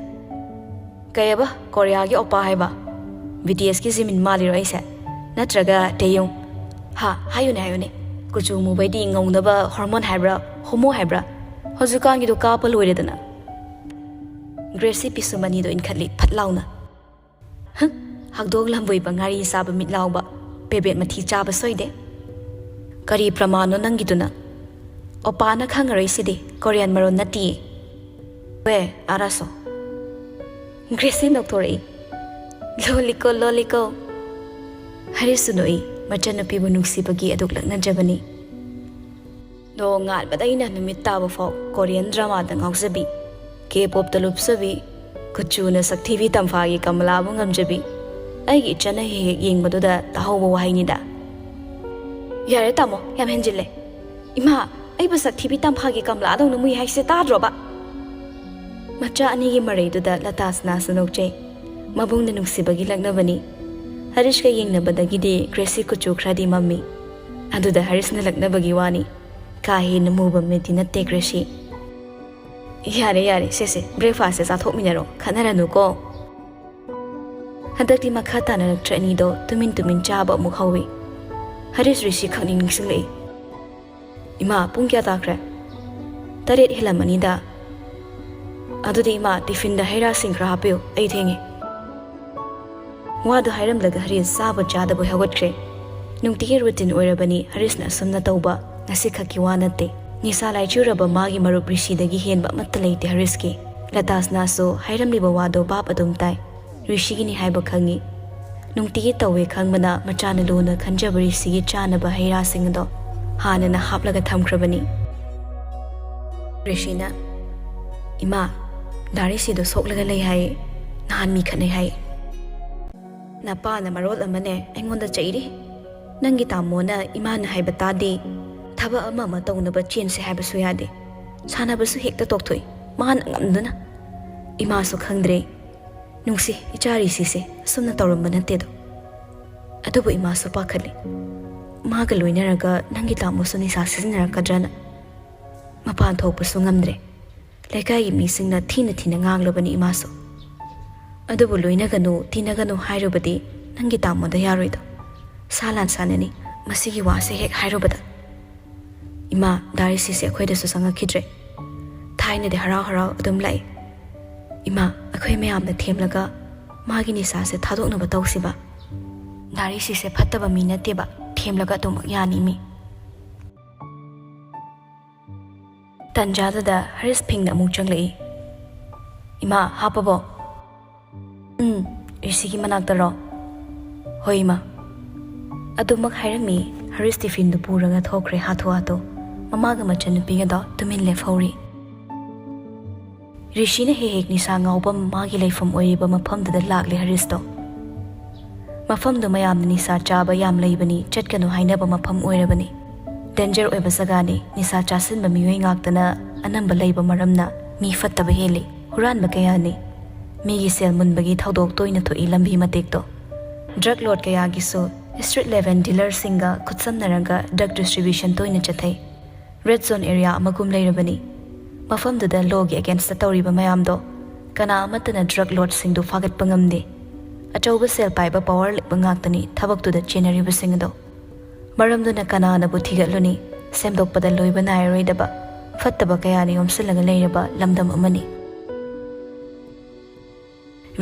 "ꯀꯩꯑꯕ ꯀꯣꯔꯤꯌꯥꯒꯤ ꯑꯣꯞꯄꯥ ꯍꯥꯏꯕ? BTSꯀꯤ ꯖꯤꯃꯤꯟ ꯃꯥꯜꯂꯤꯔꯣ ꯑꯩꯁꯦ? ꯅꯠꯇ꯭ꯔꯒ ꯇꯦꯌꯨꯡ? ꯍꯥ, ꯍꯥꯏꯌꯨꯅꯦ, ꯍꯥꯏꯌꯨꯅꯦ꯫ ꯀꯨꯆꯨ ꯃꯨꯕꯩꯗꯤ ꯉꯧꯅꯕ hormone ꯍꯥꯏꯕ꯭ꯔꯥ, ꯍꯣꯃꯣ ꯍꯥꯏꯕ꯭ꯔꯥ? ꯍꯧꯖꯤꯛꯀꯥꯟꯒꯤꯗꯣ ꯀꯥꯞꯄ ꯂꯣꯏꯔꯦꯗꯅ꯫" ꯒ꯭ꯔꯦꯁꯤ ꯄꯤꯁꯨꯝ ꯑꯅꯤꯗꯣ ꯏꯟꯈꯠꯂꯤ ꯐꯠ ꯂꯥꯎꯅ꯫ "ꯍꯪ, ꯍꯧꯗꯣꯡ ꯂꯝꯕꯣꯏꯕ ꯉꯥꯔꯤ ꯆꯥꯕ ꯃꯤꯠ ꯂꯥꯎꯕ, ꯄꯦꯕꯦꯠ ꯃꯊꯤ ꯆꯥꯕ ꯁꯣꯏꯗꯦ꯫ ꯀꯔꯤ ꯄ꯭ꯔꯃꯥꯟꯅꯣ ꯅꯪꯒꯤꯗꯨꯅ?" ꯑꯣꯄꯥꯅ ꯈꯪꯉꯔꯣꯏ ꯁꯤꯗꯤ, ꯀꯣꯔꯤꯌꯟ ꯃꯔꯣꯟ ꯅꯠꯇꯤꯌꯦ꯫ ꯋꯦ ꯑꯥꯔꯥꯁꯣ꯫ ꯒ꯭ꯔꯦꯁꯤ ꯅꯣꯛꯊꯣꯔꯛꯏ꯫ ꯂꯣꯂꯤꯀꯣ ꯂꯣꯂꯤꯀꯣ꯫ ꯍꯔꯤꯁꯁꯨ ꯅꯣꯛꯏ꯫ ꯃꯆꯟꯅꯨꯄꯤꯕꯨ ꯅꯨꯡꯁꯤꯕꯒꯤ ꯑꯗꯨꯛ ꯂꯛꯅꯖꯕꯅꯤ꯫ ꯅꯣꯡ ꯉꯥꯟꯕꯗꯩꯅ ꯅꯨꯃꯤꯠ ꯇꯥꯕ ꯐꯥꯎ ꯀꯣꯔꯤꯌꯟ ꯗ꯭ꯔꯃꯥꯗ ꯉꯥꯎꯖꯕꯤ, ꯀꯦ ꯄꯣꯞꯇ ꯂꯨꯞꯆꯕꯤ, ꯀꯨꯆꯨꯅ ꯁꯛꯊꯤꯕꯤ ꯇꯝꯐꯥꯒꯤ ꯀꯃꯂꯥꯕꯨ ꯉꯝꯖꯕꯤ꯫ ꯑꯩꯒꯤ ꯏꯆꯟꯅ ꯍꯦꯛ ꯍꯦꯛ ꯌꯦꯡꯕꯗꯨꯗ ꯇꯥꯍꯧꯕ ꯋꯥꯍꯩꯅꯤꯗ꯫ ꯌꯥꯔꯦ ꯇꯥꯃꯣ, ꯌꯥꯝ ꯍꯦꯟꯖꯤꯜꯂꯦ꯫ ꯏꯃꯥ, ꯑꯩꯕꯨ ꯁꯛꯊꯤꯕꯤ ꯇꯝꯐꯥꯒꯤ ꯀꯃꯂꯥꯗꯧꯅ ꯃꯨꯏ ꯍꯥꯏꯁꯦ ꯇꯥꯗ꯭ꯔꯣꯕ? ꯃꯆꯥ ꯑꯅꯤꯒꯤ ꯃꯔꯩꯗꯨꯗ ꯂꯇꯥꯁꯅꯥꯁꯨ ꯅꯣꯛꯆꯩ꯫ ꯃꯕꯨꯡꯅ ꯅꯨꯡꯁꯤꯕꯒꯤ ꯂꯛꯅꯕꯅꯤ꯫ ꯍꯔꯤꯁꯀ ꯌꯦꯡꯅꯕꯗꯒꯤꯗꯤ ꯒ꯭ꯔꯦꯁꯤ ꯀꯨꯆꯨ ꯈꯔꯗꯤ ꯃꯝꯃꯤ꯫ ꯑꯗꯨꯗ ꯍꯔꯤꯁꯅ ꯂꯛꯅꯕꯒꯤ ꯋꯥꯅꯤ꯫ ꯀꯥ ꯍꯦꯟꯅ ꯃꯨꯕ ꯃꯤꯗꯤ ꯅꯠꯇꯦ ꯒ꯭ꯔꯦꯁꯤ꯫ ꯌꯥꯔꯦ ꯌꯥꯔꯦ, ꯁꯦ ꯁꯦ, breakfastꯁꯦ ꯆꯥꯊꯣꯛꯃꯤꯟꯅꯔꯣ, ꯈꯠꯅꯔꯅꯨꯀꯣ꯫ ꯍꯟꯗꯛꯇꯤ ꯃꯈꯥ ꯇꯥꯅ ꯅꯠꯇ꯭ꯔ ꯑꯅꯤꯗꯣ ꯇꯨꯃꯤꯟ ꯇꯨꯃꯤꯟ ꯆꯥꯕ ꯑꯃꯨꯛ ꯍꯧꯏ꯫ ꯍꯔꯤꯁ ꯔꯤꯁꯤ ꯈꯪꯅꯤꯡ ꯅꯤꯡꯁꯤꯡꯂꯛꯏ꯫ ꯏꯃꯥ, ꯄꯨꯡ ꯀꯌꯥ ꯇꯥꯈ꯭ꯔꯦ? ꯇꯔꯦꯠ ꯍꯦꯜꯂꯝꯃꯅꯤꯗ꯫ ꯑꯗꯨꯗꯤ ꯏꯃꯥ, ꯇꯤꯐꯤꯟꯗ ꯍꯩ ꯔꯥꯁꯤꯡ ꯈꯔ ꯍꯥꯞꯄꯤꯌꯨ, ꯑꯩ ꯊꯦꯡꯉꯦ꯫ ꯋꯥꯗꯨ ꯍꯥꯏꯔꯝꯂꯒ ꯍꯔꯤꯁ ꯆꯥꯕ ꯆꯥꯗꯕꯣꯏ ꯍꯧꯒꯠꯈ꯭ꯔꯦ꯫ ꯅꯨꯡꯇꯤꯒꯤ routine ꯑꯣꯏꯔꯕꯅꯤ ꯍꯔꯤꯁꯅ ꯑꯁꯨꯝꯅ ꯇꯧꯕ, ꯉꯁꯤꯈꯛꯀꯤ ꯋꯥ ꯅꯠꯇꯦ꯫ ꯅꯤꯁꯥ ꯂꯥꯏꯆꯨꯔꯕ ꯃꯥꯒꯤ ꯃꯔꯨꯞ ꯔꯤꯁꯤꯗꯒꯤ ꯍꯦꯟꯕ ꯑꯃꯠꯇ ꯂꯩꯇꯦ ꯍꯔꯤꯁꯀꯤ꯫ ꯂꯇꯥꯁꯅꯥꯁꯨ ꯍꯥꯏꯔꯝꯂꯤꯕ ꯋꯥꯗꯣ ꯚꯥꯞ ꯑꯗꯨꯝ ꯇꯥꯏ꯫ ꯔꯤꯁꯤꯒꯤꯅꯤ ꯍꯥꯏꯕ ꯈꯪꯉꯤ꯫ ꯅꯨꯡꯇꯤꯒꯤ ꯇꯧꯋꯦ ꯈꯪꯕꯅ ꯃꯆꯥꯅ ꯂꯨꯅ ꯈꯟꯖꯕ ꯔꯤꯁꯤꯒꯤ ꯆꯥꯅꯕ ꯍꯩ ꯔꯥꯁꯤꯡ ꯑꯗꯣ ꯍꯥꯟꯅꯅ ꯍꯥꯞꯂꯒ ꯊꯝꯈ꯭ꯔꯕꯅꯤ꯫ ꯔꯤꯁꯤꯅ, "ꯏꯃꯥ, ꯗꯥ ꯔꯤꯁꯤꯗꯣ ꯁꯣꯛꯂꯒ ꯂꯩ ꯍꯥꯏꯌꯦ, ꯅꯍꯥꯟ ꯃꯤ ꯈꯠꯅꯩ ꯍꯥꯏꯌꯦ꯫ ꯅꯄꯥꯅ ꯃꯔꯣꯜ ꯑꯃꯅꯦ ꯑꯩꯉꯣꯟꯗ ꯆꯩꯔꯤ꯫ ꯅꯪꯒꯤ ꯇꯥꯃꯣꯅ ꯏꯃꯥꯅ ꯍꯥꯏꯕ ꯇꯥꯗꯦ, ꯊꯕꯛ ꯑꯃ ꯑꯃ ꯇꯧꯅꯕ ꯆꯦꯟꯁꯦ ꯍꯥꯏꯕꯁꯨ ꯌꯥꯗꯦ, ꯁꯥꯟꯅꯕꯁꯨ ꯍꯦꯛꯇ ꯇꯣꯛꯊꯣꯛꯏ, ꯃꯥꯅ ꯉꯝꯗꯨꯅ꯫ ꯏꯃꯥꯁꯨ ꯈꯪꯗ꯭ꯔꯦ꯫ ꯅꯨꯡꯁꯤ, ꯏꯆꯥ ꯔꯤꯁꯤꯁꯦ ꯑꯁꯨꯝꯅ ꯇꯧꯔꯝꯕ ꯅꯠꯇꯦꯗꯣ꯫ ꯑꯗꯨꯕꯨ ꯏꯃꯥꯁꯨ ꯄꯥꯈꯠꯂꯤ꯫ ꯃꯥꯒ ꯂꯣꯏꯅꯔꯒ ꯅꯪꯒꯤ ꯇꯥꯃꯣꯁꯨ ꯅꯤꯁꯥ ꯁꯤꯖꯤꯟꯅꯔꯛꯀꯗ꯭ꯔꯅ꯫ ꯃꯄꯥꯟ ꯊꯣꯛꯄꯁꯨ ꯉꯝꯗ꯭ꯔꯦ꯫ ꯂꯩꯀꯥꯏꯒꯤ ꯃꯤꯁꯤꯡꯅ ꯊꯤꯅ ꯊꯤꯅ ꯉꯥꯡꯂꯕꯅꯤ ꯏꯃꯥꯁꯨ꯫ ꯑꯗꯨꯕꯨ ꯂꯣꯏꯅꯒꯅꯨ, ꯇꯤꯟꯅꯒꯅꯨ ꯍꯥꯏꯔꯨꯕꯗꯤ ꯅꯪꯒꯤ ꯇꯥꯃꯣꯗ ꯌꯥꯔꯣꯏꯗꯣ꯫ ꯁꯥ ꯂꯥꯟ ꯁꯥꯟꯅꯅꯤ, ꯃꯁꯤꯒꯤ ꯋꯥꯁꯦ ꯍꯦꯛ ꯍꯥꯏꯔꯨꯕꯗ꯫ ꯏꯃꯥ, ꯗꯥ ꯔꯤꯁꯤꯁꯦ ꯑꯩꯈꯣꯏꯗꯁꯨ ꯆꯪꯉꯛꯈꯤꯗ꯭ꯔꯦ꯫ ꯊꯥꯏꯅꯗꯤ ꯍꯔꯥꯎ ꯍꯔꯥꯎ ꯑꯗꯨꯝ ꯂꯥꯛꯏ꯫ ꯏꯃꯥ, ꯑꯩꯈꯣꯏ ꯃꯌꯥꯝꯅ ꯊꯦꯝꯂꯒ ꯃꯥꯒꯤ ꯅꯤꯁꯥꯁꯦ ꯊꯥꯗꯣꯛꯅꯕ ꯇꯧꯁꯤꯕ꯫ ꯗꯥ ꯔꯤꯁꯤꯁꯦ ꯐꯠꯇꯕ ꯃꯤ ꯅꯠꯇꯦꯕ, ꯊꯦꯝꯂꯒ ꯑꯗꯨꯃꯛ ꯌꯥꯅꯤ ꯃꯤ꯫ ꯇꯟꯖꯥꯗꯨꯗ ꯍꯔꯤꯁ ꯐꯤꯡꯅ ꯑꯃꯨꯛ ꯆꯪꯂꯛꯏ꯫ "ꯏꯃꯥ, ꯍꯥꯞꯄꯕꯣ?" "ꯎꯝ, ꯔꯤꯁꯤꯒꯤ ꯃꯅꯥꯛꯇꯔꯣ?" "ꯍꯣꯏ, ꯏꯃꯥ꯫" ꯑꯗꯨꯃꯛ ꯍꯥꯏꯔꯝꯃꯤ꯫ ꯍꯔꯤꯁ ꯇꯤꯐꯤꯟꯗꯨ ꯄꯨꯔꯒ ꯊꯣꯛꯈ꯭ꯔꯦ ꯍꯥꯊꯨ ꯍꯥꯊꯨ꯫ ꯃꯃꯥꯒ ꯃꯆꯟꯅꯨꯄꯤꯒꯗꯣ ꯇꯨꯃꯤꯟ ꯂꯦꯞꯍꯧꯔꯤ꯫ ꯔꯤꯁꯤꯅ ꯍꯦꯛ ꯍꯦꯛ ꯅꯤꯁꯥ ꯉꯥꯎꯐꯝ ꯃꯥꯒꯤ ꯂꯩꯐꯝ ꯑꯣꯏꯔꯤꯕ ꯃꯐꯝꯗꯨꯗ ꯂꯥꯛꯂꯦ ꯍꯔꯤꯁꯇꯣ꯫ ꯃꯐꯝꯗꯨ ꯃꯌꯥꯝꯅ ꯅꯤꯁꯥ ꯆꯥꯕ ꯌꯥꯝ ꯂꯩꯕꯅꯤ, ꯆꯠꯀꯅꯨ ꯍꯥꯏꯅꯕ ꯃꯐꯝ ꯑꯣꯏꯔꯕꯅꯤ꯫ ꯗꯦꯟꯖꯔ ꯑꯣꯏꯕ ꯖꯒꯥꯅꯤ꯫ ꯅꯤꯁꯥ ꯆꯥꯁꯤꯟꯕ ꯃꯤꯑꯣꯏ ꯉꯥꯛꯇꯅ ꯑꯅꯝꯕ ꯂꯩꯕ ꯃꯔꯝꯅ ꯃꯤ ꯐꯠꯇꯕ ꯍꯦꯜꯂꯤ꯫ ꯍꯨꯔꯥꯟꯕ ꯀꯌꯥꯅꯤ꯫ ꯃꯤꯒꯤ ꯁꯦꯜ ꯃꯨꯟꯕꯒꯤ ꯊꯧꯗꯣꯛ ꯇꯣꯏꯅ ꯊꯣꯛꯏ ꯂꯝꯕꯤ ꯃꯇꯦꯛꯇꯣ꯫ ꯗ꯭ꯔꯒ ꯂꯣꯔꯗ ꯀꯌꯥꯒꯤꯁꯨ ꯁ꯭ꯇ꯭ꯔꯤꯠ ꯂꯦꯚꯦꯜ ꯗꯤꯂꯔꯁꯤꯡꯒ ꯈꯨꯠꯁꯝꯅꯔꯒ ꯗ꯭ꯔꯒ ꯗꯤꯁꯇ꯭ꯔꯤꯕ꯭ꯌꯨꯁꯟ ꯇꯣꯏꯅ ꯆꯠꯊꯩ꯫ ꯔꯦꯗ ꯖꯣꯟ ꯑꯦꯔꯤꯌꯥ ꯑꯃꯒꯨꯝ ꯂꯩꯔꯕꯅꯤ꯫ ꯃꯐꯝꯗꯨꯗ ꯂꯣꯒꯤ ꯑꯦꯒꯦꯟꯁꯇ ꯇꯧꯔꯤꯕ ꯃꯌꯥꯝꯗꯣ ꯀꯅꯥ ꯑꯃꯠꯇꯅ ꯗ꯭ꯔꯒ ꯂꯣꯔꯗꯁꯤꯡꯗꯨ ꯐꯥꯒꯠꯄ ꯉꯝꯗꯦ꯫ ꯑꯆꯧꯕ ꯁꯦꯜ ꯄꯥꯏꯕ ꯄꯋꯥꯔ ꯂꯩꯕ ꯉꯥꯛꯇꯅꯤ ꯊꯕꯛꯇꯨꯗ ꯆꯦꯟꯅꯔꯤꯕꯁꯤꯡ ꯑꯗꯣ꯫ ꯃꯔꯝꯗꯨꯅ ꯀꯅꯥꯅꯕꯨ ꯊꯤꯒꯠꯂꯨꯅꯤ? ꯁꯦꯝꯗꯣꯛꯄꯗ ꯂꯣꯏꯕ ꯅꯥꯏꯔꯔꯣꯏꯗꯕ ꯐꯠꯇꯕ ꯀꯌꯥꯅ ꯌꯣꯝꯁꯤꯜꯂꯒ ꯂꯩꯔꯕ ꯂꯝꯗꯝ ꯑꯃꯅꯤ꯫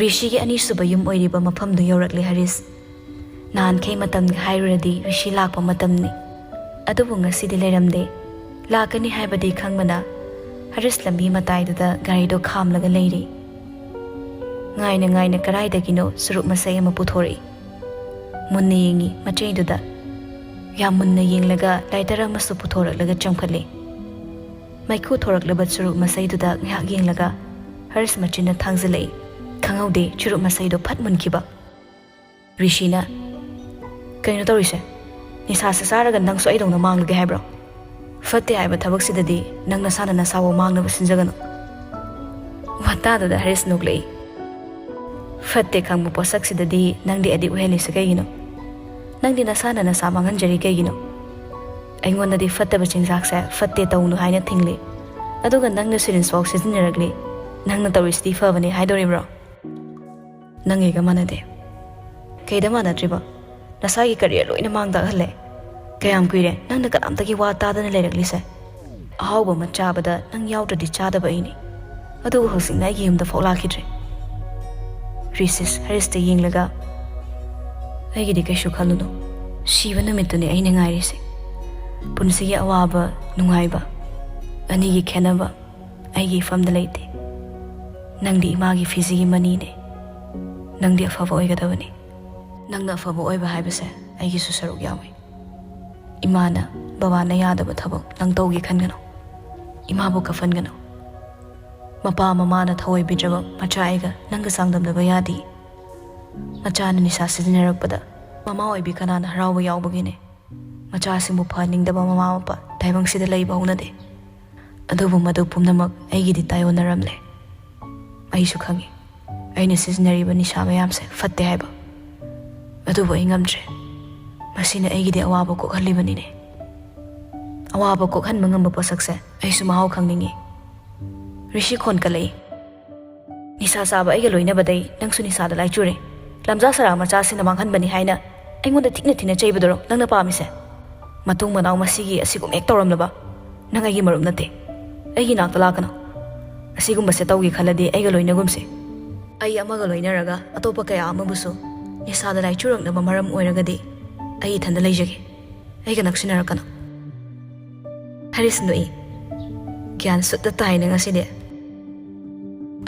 ꯔꯤꯁꯤꯒꯤ ꯑꯅꯤꯁꯨꯕ ꯌꯨꯝ ꯑꯣꯏꯔꯤꯕ ꯃꯐꯝꯗꯨ ꯌꯧꯔꯛꯂꯦ ꯍꯔꯤꯁ꯫ ꯅꯍꯥꯟꯈꯩ ꯃꯇꯝꯒ ꯍꯥꯏꯔꯨꯔꯗꯤ ꯔꯤꯁꯤ ꯂꯥꯛꯄ ꯃꯇꯝꯅꯤ꯫ ꯑꯗꯨꯕꯨ ꯉꯁꯤꯗꯤ ꯂꯩꯔꯝꯗꯦ꯫ ꯂꯥꯛꯀꯅꯤ ꯍꯥꯏꯕꯗꯤ ꯈꯪꯕꯅ ꯍꯔꯤꯁ ꯂꯝꯕꯤ ꯃꯇꯥꯏꯗꯨꯗ ꯒꯥꯔꯤꯗꯣ ꯈꯥꯝꯂꯒ ꯂꯩꯔꯤ꯫ ꯉꯥꯏꯅ ꯉꯥꯏꯅ ꯀꯗꯥꯏꯗꯒꯤꯅꯣ ꯆꯨꯔꯨꯞ ꯃꯆꯩ ꯑꯃ ꯄꯨꯊꯣꯔꯛꯏ꯫ ꯃꯨꯟꯅ ꯌꯦꯡꯉꯤ ꯃꯆꯩꯗꯨꯗ꯫ ꯌꯥꯝ ꯃꯨꯟꯅ ꯌꯦꯡꯂꯒ ꯂꯥꯏꯇꯔ ꯑꯃꯁꯨ ꯄꯨꯊꯣꯔꯛꯂꯒ ꯆꯪꯈꯠꯂꯤ꯫ ꯃꯩꯈꯨ ꯊꯣꯔꯛꯂꯕ ꯆꯨꯔꯨꯞ ꯃꯆꯩꯗꯨꯗ ꯉꯥꯏꯍꯥꯛ ꯌꯦꯡꯂꯒ ꯍꯔꯤꯁ ꯃꯆꯤꯟꯅ ꯊꯥꯡꯖꯤꯜꯂꯛꯏ꯫ ꯈꯪꯍꯧꯗꯦ ꯆꯨꯔꯨꯞ ꯃꯆꯩꯗꯣ ꯐꯠ ꯃꯨꯟꯈꯤꯕ꯫ ꯔꯤꯁꯤꯅ, "ꯀꯩꯅꯣ ꯇꯧꯔꯤꯁꯦ? ꯅꯤꯁꯥꯁꯦ ꯆꯥꯔꯒ ꯅꯪꯁꯨ ꯑꯩꯗꯧꯅ ꯃꯥꯡꯂꯒꯦ ꯍꯥꯏꯕ꯭ꯔꯣ? ꯐꯠꯇꯦ ꯍꯥꯏꯕ ꯊꯕꯛꯁꯤꯗꯗꯤ ꯅꯪ ꯅꯁꯥꯅ ꯅꯁꯥꯕꯨ ꯃꯥꯡꯅꯕ ꯁꯤꯟꯖꯒꯅꯨ꯫" ꯋꯥꯇꯥꯗꯨꯗ ꯍꯔꯤꯁ ꯅꯣꯛꯂꯛꯏ꯫ "ꯐꯠꯇꯦ ꯈꯪꯕ ꯄꯣꯠꯁꯛꯁꯤꯗꯗꯤ ꯅꯪꯗꯤ ꯑꯦꯗꯤꯛ ꯑꯣꯏꯍꯜꯂꯤꯁꯦ ꯀꯩꯒꯤꯅꯣ? ꯅꯪꯗꯤ ꯅꯁꯥꯅ ꯅꯁꯥ ꯃꯥꯡꯍꯟꯖꯔꯤ ꯀꯩꯒꯤꯅꯣ? ꯑꯩꯉꯣꯟꯗꯗꯤ ꯐꯠꯇꯕ ꯆꯤꯟꯖꯥꯛꯁꯦ ꯐꯠꯇꯦ ꯇꯧꯅꯨ ꯍꯥꯏꯅ ꯊꯤꯡꯂꯤ꯫ ꯑꯗꯨꯒ ꯅꯪꯅ ꯁꯤꯔꯤꯟꯁ ꯐꯥꯎ ꯁꯤꯖꯤꯟꯅꯔꯛꯂꯤ꯫ ꯅꯪꯅ ꯇꯧꯔꯤꯁꯤꯗꯤ ꯐꯕꯅꯦ ꯍꯥꯏꯗꯣꯔꯤꯕ꯭ꯔꯣ? ꯅꯪꯒꯤꯒ ꯃꯥꯟꯅꯗꯦ꯫" "ꯀꯩꯗ ꯃꯥꯟꯅꯗ꯭ꯔꯤꯕ? ꯅꯁꯥꯒꯤ ꯀꯔꯤꯌꯔ ꯂꯣꯏꯅ ꯃꯥꯡ ꯇꯥꯛꯍꯜꯂꯦ꯫ ꯀꯌꯥꯝ ꯀꯨꯏꯔꯦ ꯅꯪꯅ ꯀꯅꯥꯝꯇꯒꯤ ꯋꯥ ꯇꯥꯗꯅ ꯂꯩꯔꯛꯂꯤꯁꯦ? ꯑꯍꯥꯎꯕ ꯑꯃ ꯆꯥꯕꯗ ꯅꯪ ꯌꯥꯎꯗ꯭ꯔꯗꯤ ꯆꯥꯗꯕ ꯑꯩꯅꯤ꯫ ꯑꯗꯨꯕꯨ ꯍꯧꯖꯤꯛꯅ ꯑꯩꯒꯤ ꯌꯨꯝꯗ ꯐꯥꯎ ꯂꯥꯛꯈꯤꯗ꯭ꯔꯦ꯫" ꯔꯤꯁꯤꯁ ꯍꯔꯤꯁꯇ ꯌꯦꯡꯂꯒ, "ꯑꯩꯒꯤꯗꯤ ꯀꯩꯁꯨ ꯈꯜꯂꯨꯅꯨ꯫ ꯁꯤꯕ ꯅꯨꯃꯤꯠꯇꯨꯅꯦ ꯑꯩꯅ ꯉꯥꯏꯔꯤꯁꯦ꯫ ꯄꯨꯟꯁꯤꯒꯤ ꯑꯋꯥꯕ, ꯅꯨꯡꯉꯥꯏꯕ, ꯑꯅꯤꯒꯤ ꯈꯦꯠꯅꯕ ꯑꯩꯒꯤ ꯏꯐꯝꯗ ꯂꯩꯇꯦ꯫ ꯅꯪꯗꯤ ꯏꯃꯥꯒꯤ ꯐꯤꯖꯤꯒꯤ ꯃꯅꯤꯅꯦ꯫ ꯅꯪꯗꯤ ꯑꯐꯕ ꯑꯣꯏꯒꯗꯕꯅꯤ꯫ ꯅꯪꯅ ꯑꯐꯕ ꯑꯣꯏꯕ ꯍꯥꯏꯕꯁꯦ ꯑꯩꯒꯤꯁꯨ ꯁꯔꯨꯛ ꯌꯥꯎꯏ꯫ ꯏꯃꯥꯅ, ꯕꯕꯥꯅ ꯌꯥꯗꯕ ꯊꯕꯛ ꯅꯪ ꯇꯧꯒꯦ ꯈꯟꯒꯅꯨ꯫ ꯏꯃꯥꯕꯨ ꯀꯞꯍꯟꯒꯅꯨ꯫ ꯃꯄꯥ ꯃꯃꯥꯅ ꯊꯑꯣꯏꯕꯤꯗ꯭ꯔꯕ ꯃꯆꯥ ꯑꯩꯒ ꯅꯪꯒ ꯆꯥꯡꯗꯝꯅꯕ ꯌꯥꯗꯦ꯫ ꯃꯆꯥꯅ ꯅꯤꯁꯥ ꯁꯤꯖꯤꯟꯅꯔꯛꯄꯗ ꯃꯃꯥ ꯑꯣꯏꯕꯤ ꯀꯅꯥꯅ ꯍꯔꯥꯎꯕ ꯌꯥꯎꯕꯒꯦꯅꯦ? ꯃꯆꯥꯁꯤꯡꯕꯨ ꯐꯍꯟꯅꯤꯡꯗꯕ ꯃꯃꯥ ꯃꯄꯥ ꯇꯥꯏꯕꯪꯁꯤꯗ ꯂꯩꯕ ꯍꯧꯅꯗꯦ꯫ ꯑꯗꯨꯕꯨ ꯃꯗꯨ ꯄꯨꯝꯅꯃꯛ ꯑꯩꯒꯤꯗꯤ ꯇꯥꯏꯑꯣꯟꯅꯔꯝꯂꯦ꯫ ꯑꯩꯁꯨ ꯈꯪꯏ, ꯑꯩꯅ ꯁꯤꯖꯤꯟꯅꯔꯤꯕ ꯅꯤꯁꯥ ꯃꯌꯥꯝꯁꯦ ꯐꯠꯇꯦ ꯍꯥꯏꯕ꯫ ꯑꯗꯨꯕꯨ ꯑꯩ ꯉꯝꯗ꯭ꯔꯦ꯫ ꯃꯁꯤꯅ ꯑꯩꯒꯤꯗꯤ ꯑꯋꯥꯕ ꯀꯣꯛꯍꯜꯂꯤꯕꯅꯤꯅꯦ꯫ ꯑꯋꯥꯕ ꯀꯣꯛꯍꯟꯕ ꯉꯝꯕ ꯄꯣꯠꯁꯛꯁꯦ ꯑꯩꯁꯨ ꯃꯍꯥꯎ ꯈꯪꯅꯤꯡꯏ꯫ ꯔꯤꯁꯤ ꯈꯣꯟ ꯀꯜꯂꯛꯏ꯫ ꯅꯤꯁꯥ ꯆꯥꯕ ꯑꯩꯒ ꯂꯣꯏꯅꯕꯗꯩ ꯅꯪꯁꯨ ꯅꯤꯁꯥꯗ ꯂꯥꯏꯆꯨꯔꯦ꯫ ꯂꯝꯖꯥ ꯁꯔꯥ ꯃꯆꯥꯁꯤꯡꯅ ꯃꯥꯡꯍꯟꯕꯅꯤ ꯍꯥꯏꯅ ꯑꯩꯉꯣꯟꯗ ꯊꯤꯅ ꯊꯤꯅ ꯆꯩꯕꯗꯨꯔꯣ ꯅꯪꯅ ꯄꯥꯝꯃꯤꯁꯦ? ꯃꯇꯨꯡ ꯃꯅꯥꯎ ꯃꯁꯤꯒꯤ ꯑꯁꯤꯒꯨꯝ ꯍꯦꯛ ꯇꯧꯔꯝꯂꯕ ꯅꯪ ꯑꯩꯒꯤ ꯃꯔꯨꯞ ꯅꯠꯇꯦ꯫ ꯑꯩꯒꯤ ꯅꯥꯛꯇ ꯂꯥꯛꯀꯅꯨ꯫ ꯑꯁꯤꯒꯨꯝꯕꯁꯦ ꯇꯧꯒꯦ ꯈꯜꯂꯗꯤ ꯑꯩꯒ ꯂꯣꯏꯅꯒꯨꯝꯁꯦ꯫ ꯑꯩ ꯑꯃꯒ ꯂꯣꯏꯅꯔꯒ ꯑꯇꯣꯞꯄ ꯀꯌꯥ ꯑꯃꯕꯨꯁꯨ ꯅꯤꯁꯥꯗ ꯂꯥꯏꯆꯨꯔꯛꯅꯕ ꯃꯔꯝ ꯑꯣꯏꯔꯒꯗꯤ ꯑꯩ ꯏꯊꯟꯗ ꯂꯩꯖꯒꯦ꯫ ꯑꯩꯒ ꯅꯛꯁꯤꯟꯅꯔꯛꯀꯅꯨ꯫ ꯍꯔꯤꯁ ꯅꯣꯛꯏ꯫ ꯒ꯭ꯌꯥꯟ ꯁꯨꯠꯇ ꯇꯥꯏꯅꯦ ꯉꯁꯤꯗꯤ꯫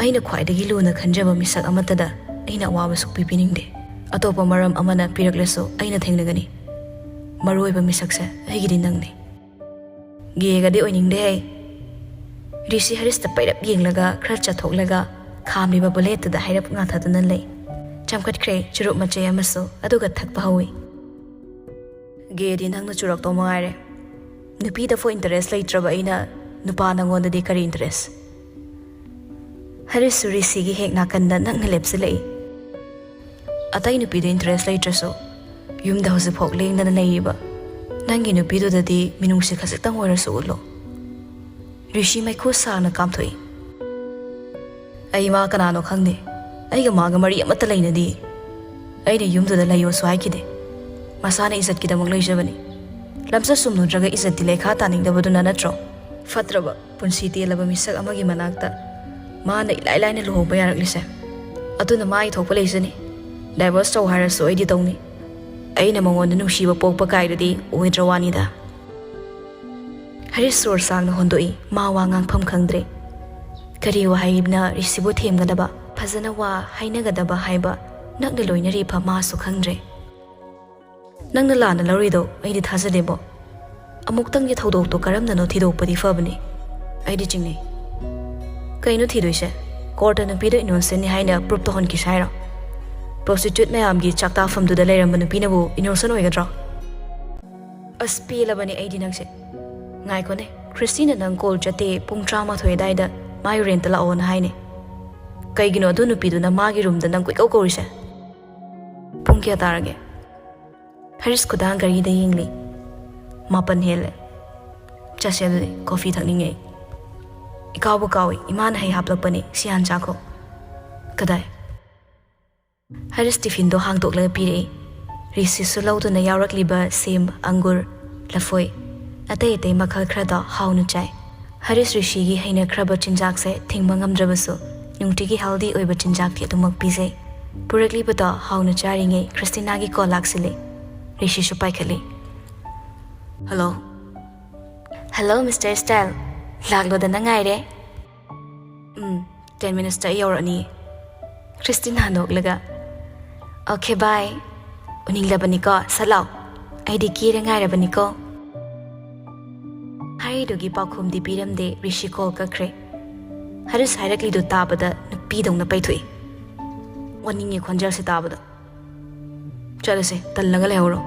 ꯑꯩꯅ ꯈ꯭ꯋꯥꯏꯗꯒꯤ ꯂꯨꯅ ꯈꯟꯖꯕ ꯃꯤꯁꯛ ꯑꯃꯠꯇꯗ ꯑꯩꯅ ꯑꯋꯥꯕ ꯁꯨꯛꯄꯤ ꯄꯤꯅꯤꯡꯗꯦ꯫ ꯑꯇꯣꯞꯄ ꯃꯔꯝ ꯑꯃꯅ ꯄꯤꯔꯛꯂꯁꯨ ꯑꯩꯅ ꯊꯦꯡꯅꯒꯅꯤ꯫ ꯃꯔꯨꯑꯣꯏꯕ ꯃꯤꯁꯛꯁꯦ ꯑꯩꯒꯤꯗꯤ ꯅꯪꯅꯤ꯫ ꯒꯦꯒꯗꯤ ꯑꯣꯏꯅꯤꯡꯗꯦ ꯍꯩ꯫ ꯔꯤꯁꯤ ꯍꯔꯤꯁꯇ ꯄꯩꯔꯞ ꯌꯦꯡꯂꯒ ꯈꯔ ꯆꯠꯊꯣꯛꯂꯒ ꯈꯥꯝꯂꯤꯕ ꯕꯨꯂꯦꯠꯇꯨꯗ ꯍꯥꯏꯔꯞ ꯉꯥꯊꯗꯨꯅ ꯂꯩ꯫ ꯆꯝꯈꯠꯈ꯭ꯔꯦ ꯆꯨꯔꯨꯞ ꯃꯆꯩ ꯑꯃꯁꯨ, ꯑꯗꯨꯒ ꯊꯛꯄ ꯍꯧꯏ꯫ ꯒꯦꯗꯤ ꯅꯪꯅ ꯆꯨꯔꯛꯇꯧ ꯃꯉꯥꯏꯔꯦ꯫ ꯅꯨꯄꯤꯗ ꯐꯥꯎ ꯏꯟꯇꯔꯦꯁ ꯂꯩꯇ꯭ꯔꯕ ꯑꯩꯅ ꯅꯨꯄꯥ ꯅꯪꯉꯣꯟꯗꯗꯤ ꯀꯔꯤ ꯏꯟꯇꯔꯦꯁ? ꯍꯔꯤꯁꯁꯨ ꯔꯤꯁꯤꯒꯤ ꯍꯦꯛ ꯅꯥꯀꯟꯗ ꯅꯛꯅ ꯂꯦꯞꯁꯤꯜꯂꯛꯏ꯫ ꯑꯇꯩ ꯅꯨꯄꯤꯗ ꯏꯟꯇꯔꯦꯁ ꯂꯩꯇ꯭ꯔꯁꯨ ꯌꯨꯝꯗ ꯍꯧꯖꯤꯛꯐꯥꯎ ꯂꯦꯡꯗꯅ ꯂꯩꯔꯤꯕ ꯅꯪꯒꯤ ꯅꯨꯄꯤꯗꯨꯗꯗꯤ ꯃꯤꯅꯨꯡꯁꯤ ꯈꯖꯤꯛꯇꯪ ꯑꯣꯏꯔꯁꯨ ꯎꯠꯂꯣ꯫ ꯔꯤꯁꯤ ꯃꯩꯈꯨ ꯁꯥꯡꯅ ꯀꯥꯝꯊꯣꯛꯏ꯫ ꯑꯩ ꯃꯥ ꯀꯅꯥꯅꯣ ꯈꯪꯗꯦ꯫ ꯑꯩꯒ ꯃꯥꯒ ꯃꯔꯤ ꯑꯃꯠꯇ ꯂꯩꯅꯗꯦ꯫ ꯑꯩꯅ ꯌꯨꯝꯗꯨꯗ ꯂꯩꯌꯣꯁꯨ ꯍꯥꯏꯈꯤꯗꯦ꯫ ꯃꯁꯥꯅ ꯏꯖꯠꯀꯤꯗꯃꯛ ꯂꯩꯖꯕꯅꯤ꯫ ꯂꯝꯆꯠ ꯆꯨꯝꯂꯨꯗ꯭ꯔꯒ ꯏꯖꯠꯇꯤ ꯂꯩꯈꯥ ꯇꯥꯅꯤꯡꯗꯕꯗꯨꯅ ꯅꯠꯇ꯭ꯔꯣ? ꯐꯠꯇ꯭ꯔꯕ ꯄꯨꯟꯁꯤ ꯇꯦꯜꯂꯕ ꯃꯤꯁꯛ ꯑꯃꯒꯤ ꯃꯅꯥꯛꯇ ꯃꯥꯅ ꯏꯂꯥꯏ ꯂꯥꯏꯅ ꯂꯨꯍꯣꯡꯕ ꯌꯥꯔꯛꯂꯤꯁꯦ꯫ ꯑꯗꯨꯅ ꯃꯥꯒꯤ ꯊꯣꯛꯄ ꯂꯩꯖꯅꯤ꯫ ꯗꯥꯏꯚꯣꯔꯁ ꯇꯧ ꯍꯥꯏꯔꯁꯨ ꯑꯩꯗꯤ ꯇꯧꯅꯤ꯫ ꯑꯩꯅ ꯃꯉꯣꯟꯗ ꯅꯨꯡꯁꯤꯕ ꯄꯣꯛꯄ ꯀꯥꯏꯗꯨꯗꯤ ꯑꯣꯏꯗ꯭ꯔ ꯋꯥꯅꯤꯗ꯫ ꯍꯔꯤꯁ ꯁꯣꯔ ꯁꯥꯡꯅ ꯍꯣꯟꯗꯣꯛꯏ꯫ ꯃꯥ ꯋꯥ ꯉꯥꯡꯐꯝ ꯈꯪꯗ꯭ꯔꯦ꯫ ꯀꯔꯤ ꯋꯥꯍꯩꯅ ꯔꯤꯁꯤꯕꯨ ꯊꯦꯝꯒꯗꯕ, ꯐꯖꯅ ꯋꯥ ꯍꯥꯏꯅꯒꯗꯕ ꯍꯥꯏꯕ ꯅꯛꯅ ꯂꯣꯏꯅꯔꯤꯕ ꯃꯥꯁꯨ ꯈꯪꯗ꯭ꯔꯦ꯫ "ꯅꯪꯅ ꯂꯥꯟꯅ ꯂꯧꯔꯤꯗꯣ ꯑꯩꯗꯤ ꯊꯥꯖꯗꯦꯕꯣ꯫ ꯑꯃꯨꯛꯇꯪꯒꯤ ꯊꯧꯗꯣꯛꯇꯣ ꯀꯔꯝꯅꯅꯣ ꯊꯤꯗꯣꯛꯄꯗꯤ ꯐꯕꯅꯤ꯫ ꯑꯩꯗꯤ ꯆꯤꯡꯅꯩ꯫" "ꯀꯩꯅꯣ ꯊꯤꯗꯣꯏꯁꯦ? ꯀꯣꯔꯠꯇ ꯅꯨꯄꯤꯗꯣ ꯏꯅꯣꯁꯦꯟꯅꯤ ꯍꯥꯏꯅ ꯄ꯭ꯔꯨꯞ ꯇꯧꯍꯟꯈꯤꯁꯦ ꯍꯥꯏꯔꯣ? ꯄ꯭ꯔꯣꯁꯇꯤꯇ꯭ꯌꯨꯠ ꯃꯌꯥꯝꯒꯤ ꯆꯥꯛ ꯇꯥꯐꯝꯗꯨꯗ ꯂꯩꯔꯝꯕ ꯅꯨꯄꯤꯅꯕꯨ ꯏꯅꯣꯁꯦꯟ ꯑꯣꯏꯒꯗ꯭ꯔꯣ?" "ꯑꯁ, ꯄꯦꯜꯂꯕꯅꯤ ꯑꯩꯗꯤ ꯅꯪꯁꯦ꯫ ꯉꯥꯏꯈꯣꯅꯦ, ꯈ꯭ꯔꯤꯁꯇꯤꯅ ꯅꯪ ꯀꯣꯜ ꯆꯠꯇꯦ, ꯄꯨꯡ ꯇꯔꯥꯃꯥꯊꯣꯏ ꯑꯗꯥꯏꯗ ꯃꯥꯏ ꯔꯦꯟꯇ ꯂꯥꯛꯑꯣꯅ ꯍꯥꯏꯅꯦ꯫ ꯀꯩꯒꯤꯅꯣ ꯑꯗꯨ ꯅꯨꯄꯤꯗꯨꯅ ꯃꯥꯒꯤ ꯔꯨꯝꯗ ꯅꯪ ꯀꯣꯏꯀꯧ ꯀꯧꯔꯤꯁꯦ? ꯄꯨꯡ ꯀꯌꯥ ꯇꯥꯔꯒꯦ?" ꯍꯔꯤꯁ ꯈꯨꯗꯥꯡ ꯘꯔꯤꯗ ꯌꯦꯡꯂꯤ꯫ "ꯃꯥꯄꯟ ꯍꯦꯜꯂꯦ꯫ ꯆꯠꯁꯦ ꯑꯗꯨꯗꯤ, ꯀꯣꯐꯤ ꯊꯛꯅꯤꯡꯉꯦ ꯑꯩ꯫" "ꯏꯀꯥꯎꯕꯨ ꯀꯥꯎꯏ, ꯏꯃꯥꯅ ꯍꯩ ꯍꯥꯞꯂꯛꯄꯅꯦ, ꯁꯤ ꯍꯥꯟ ꯆꯥꯈꯣ꯫" "ꯀꯗꯥꯏ?" ꯍꯔꯤꯁ ꯇꯤꯐꯤꯟꯗꯣ ꯍꯥꯡꯗꯣꯛꯂꯒ ꯄꯤꯔꯛꯏ꯫ ꯔꯤꯁꯤꯁꯨ ꯂꯧꯗꯨꯅ ꯌꯥꯎꯔꯛꯂꯤꯕ ꯁꯦꯝ, ꯑꯪꯒꯨꯔ, ꯂꯐꯣꯏ, ꯑꯇꯩ ꯑꯇꯩ ꯃꯈꯜ ꯈꯔꯗꯣ ꯍꯥꯎꯅ ꯆꯥꯏ꯫ ꯍꯔꯤꯁ ꯔꯤꯁꯤꯒꯤ ꯍꯩꯅꯈ꯭ꯔꯕ ꯆꯤꯟꯖꯥꯛꯁꯦ ꯊꯤꯡꯕ ꯉꯝꯗ꯭ꯔꯕꯁꯨ, ꯅꯨꯡꯇꯤꯒꯤ ꯍꯦꯜꯗꯤ ꯑꯣꯏꯕ ꯆꯤꯟꯖꯥꯛꯇꯤ ꯑꯗꯨꯃꯛ ꯄꯤꯖꯩ꯫ ꯄꯨꯔꯛꯂꯤꯕꯗꯣ ꯍꯥꯎꯅ ꯆꯥꯔꯤꯉꯩ ꯈ꯭ꯔꯤꯁꯇꯤꯅꯥꯒꯤ ꯀꯣꯜ ꯂꯥꯛꯁꯤꯜꯂꯤ꯫ ꯔꯤꯁꯤꯁꯨ ꯄꯥꯏꯈꯠꯂꯤ꯫ "ꯍꯜꯂꯣ꯫" "Hello, mister Style. ꯂꯥꯛꯂꯣꯗꯅ ꯉꯥꯏꯔꯦ꯫" "ꯎꯝ, ꯇꯦꯟ ꯃꯤꯅꯤꯠꯁꯇ ꯑꯩ ꯌꯧꯔꯛꯑꯅꯤ꯫" ꯈ꯭ꯔꯤꯁꯇꯤꯅꯥ ꯅꯣꯛꯂꯒ, "ꯑꯣꯀꯦ, ꯕꯥꯏ꯫ ꯎꯅꯤꯡꯂꯕꯅꯤꯀꯣ? ꯁꯠ ꯂꯥꯎ꯫ ꯑꯩꯗꯤ ꯀꯦꯔ ꯉꯥꯏꯔꯕꯅꯤꯀꯣ꯫" ꯍꯥꯏꯔꯤꯗꯨꯒꯤ ꯄꯥꯎꯈꯨꯝꯗꯤ ꯄꯤꯔꯝꯗꯦ, ꯔꯤꯁꯤ ꯀꯣꯜ ꯀꯛꯈ꯭ꯔꯦ꯫ ꯍꯔꯤꯁ ꯍꯥꯏꯔꯛꯂꯤꯗꯨ ꯇꯥꯕꯗ ꯅꯨꯄꯤꯗꯧꯅ ꯄꯩꯊꯣꯛꯏ꯫ ꯑꯣꯅꯤꯡꯉꯤ ꯈꯣꯟꯖꯦꯜꯁꯤ ꯇꯥꯕꯗ꯫ "ꯆꯠꯂꯁꯦ, ꯇꯜꯂꯒ ꯂꯩꯍꯧꯔꯣ꯫"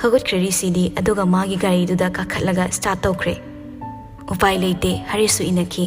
ꯍꯧꯒꯠꯈ꯭ꯔꯦ ꯔꯤꯁꯤꯗꯤ, ꯑꯗꯨꯒ ꯃꯥꯒꯤ ꯒꯥꯔꯤꯗꯨꯗ ꯀꯥꯈꯠꯂꯒ ꯁ꯭ꯇꯥꯔꯠ ꯇꯧꯈ꯭ꯔꯦ꯫ ꯎꯄꯥꯏ ꯂꯩꯇꯦ, ꯍꯔꯤꯁꯁꯨ ꯏꯟꯅꯈꯤ꯫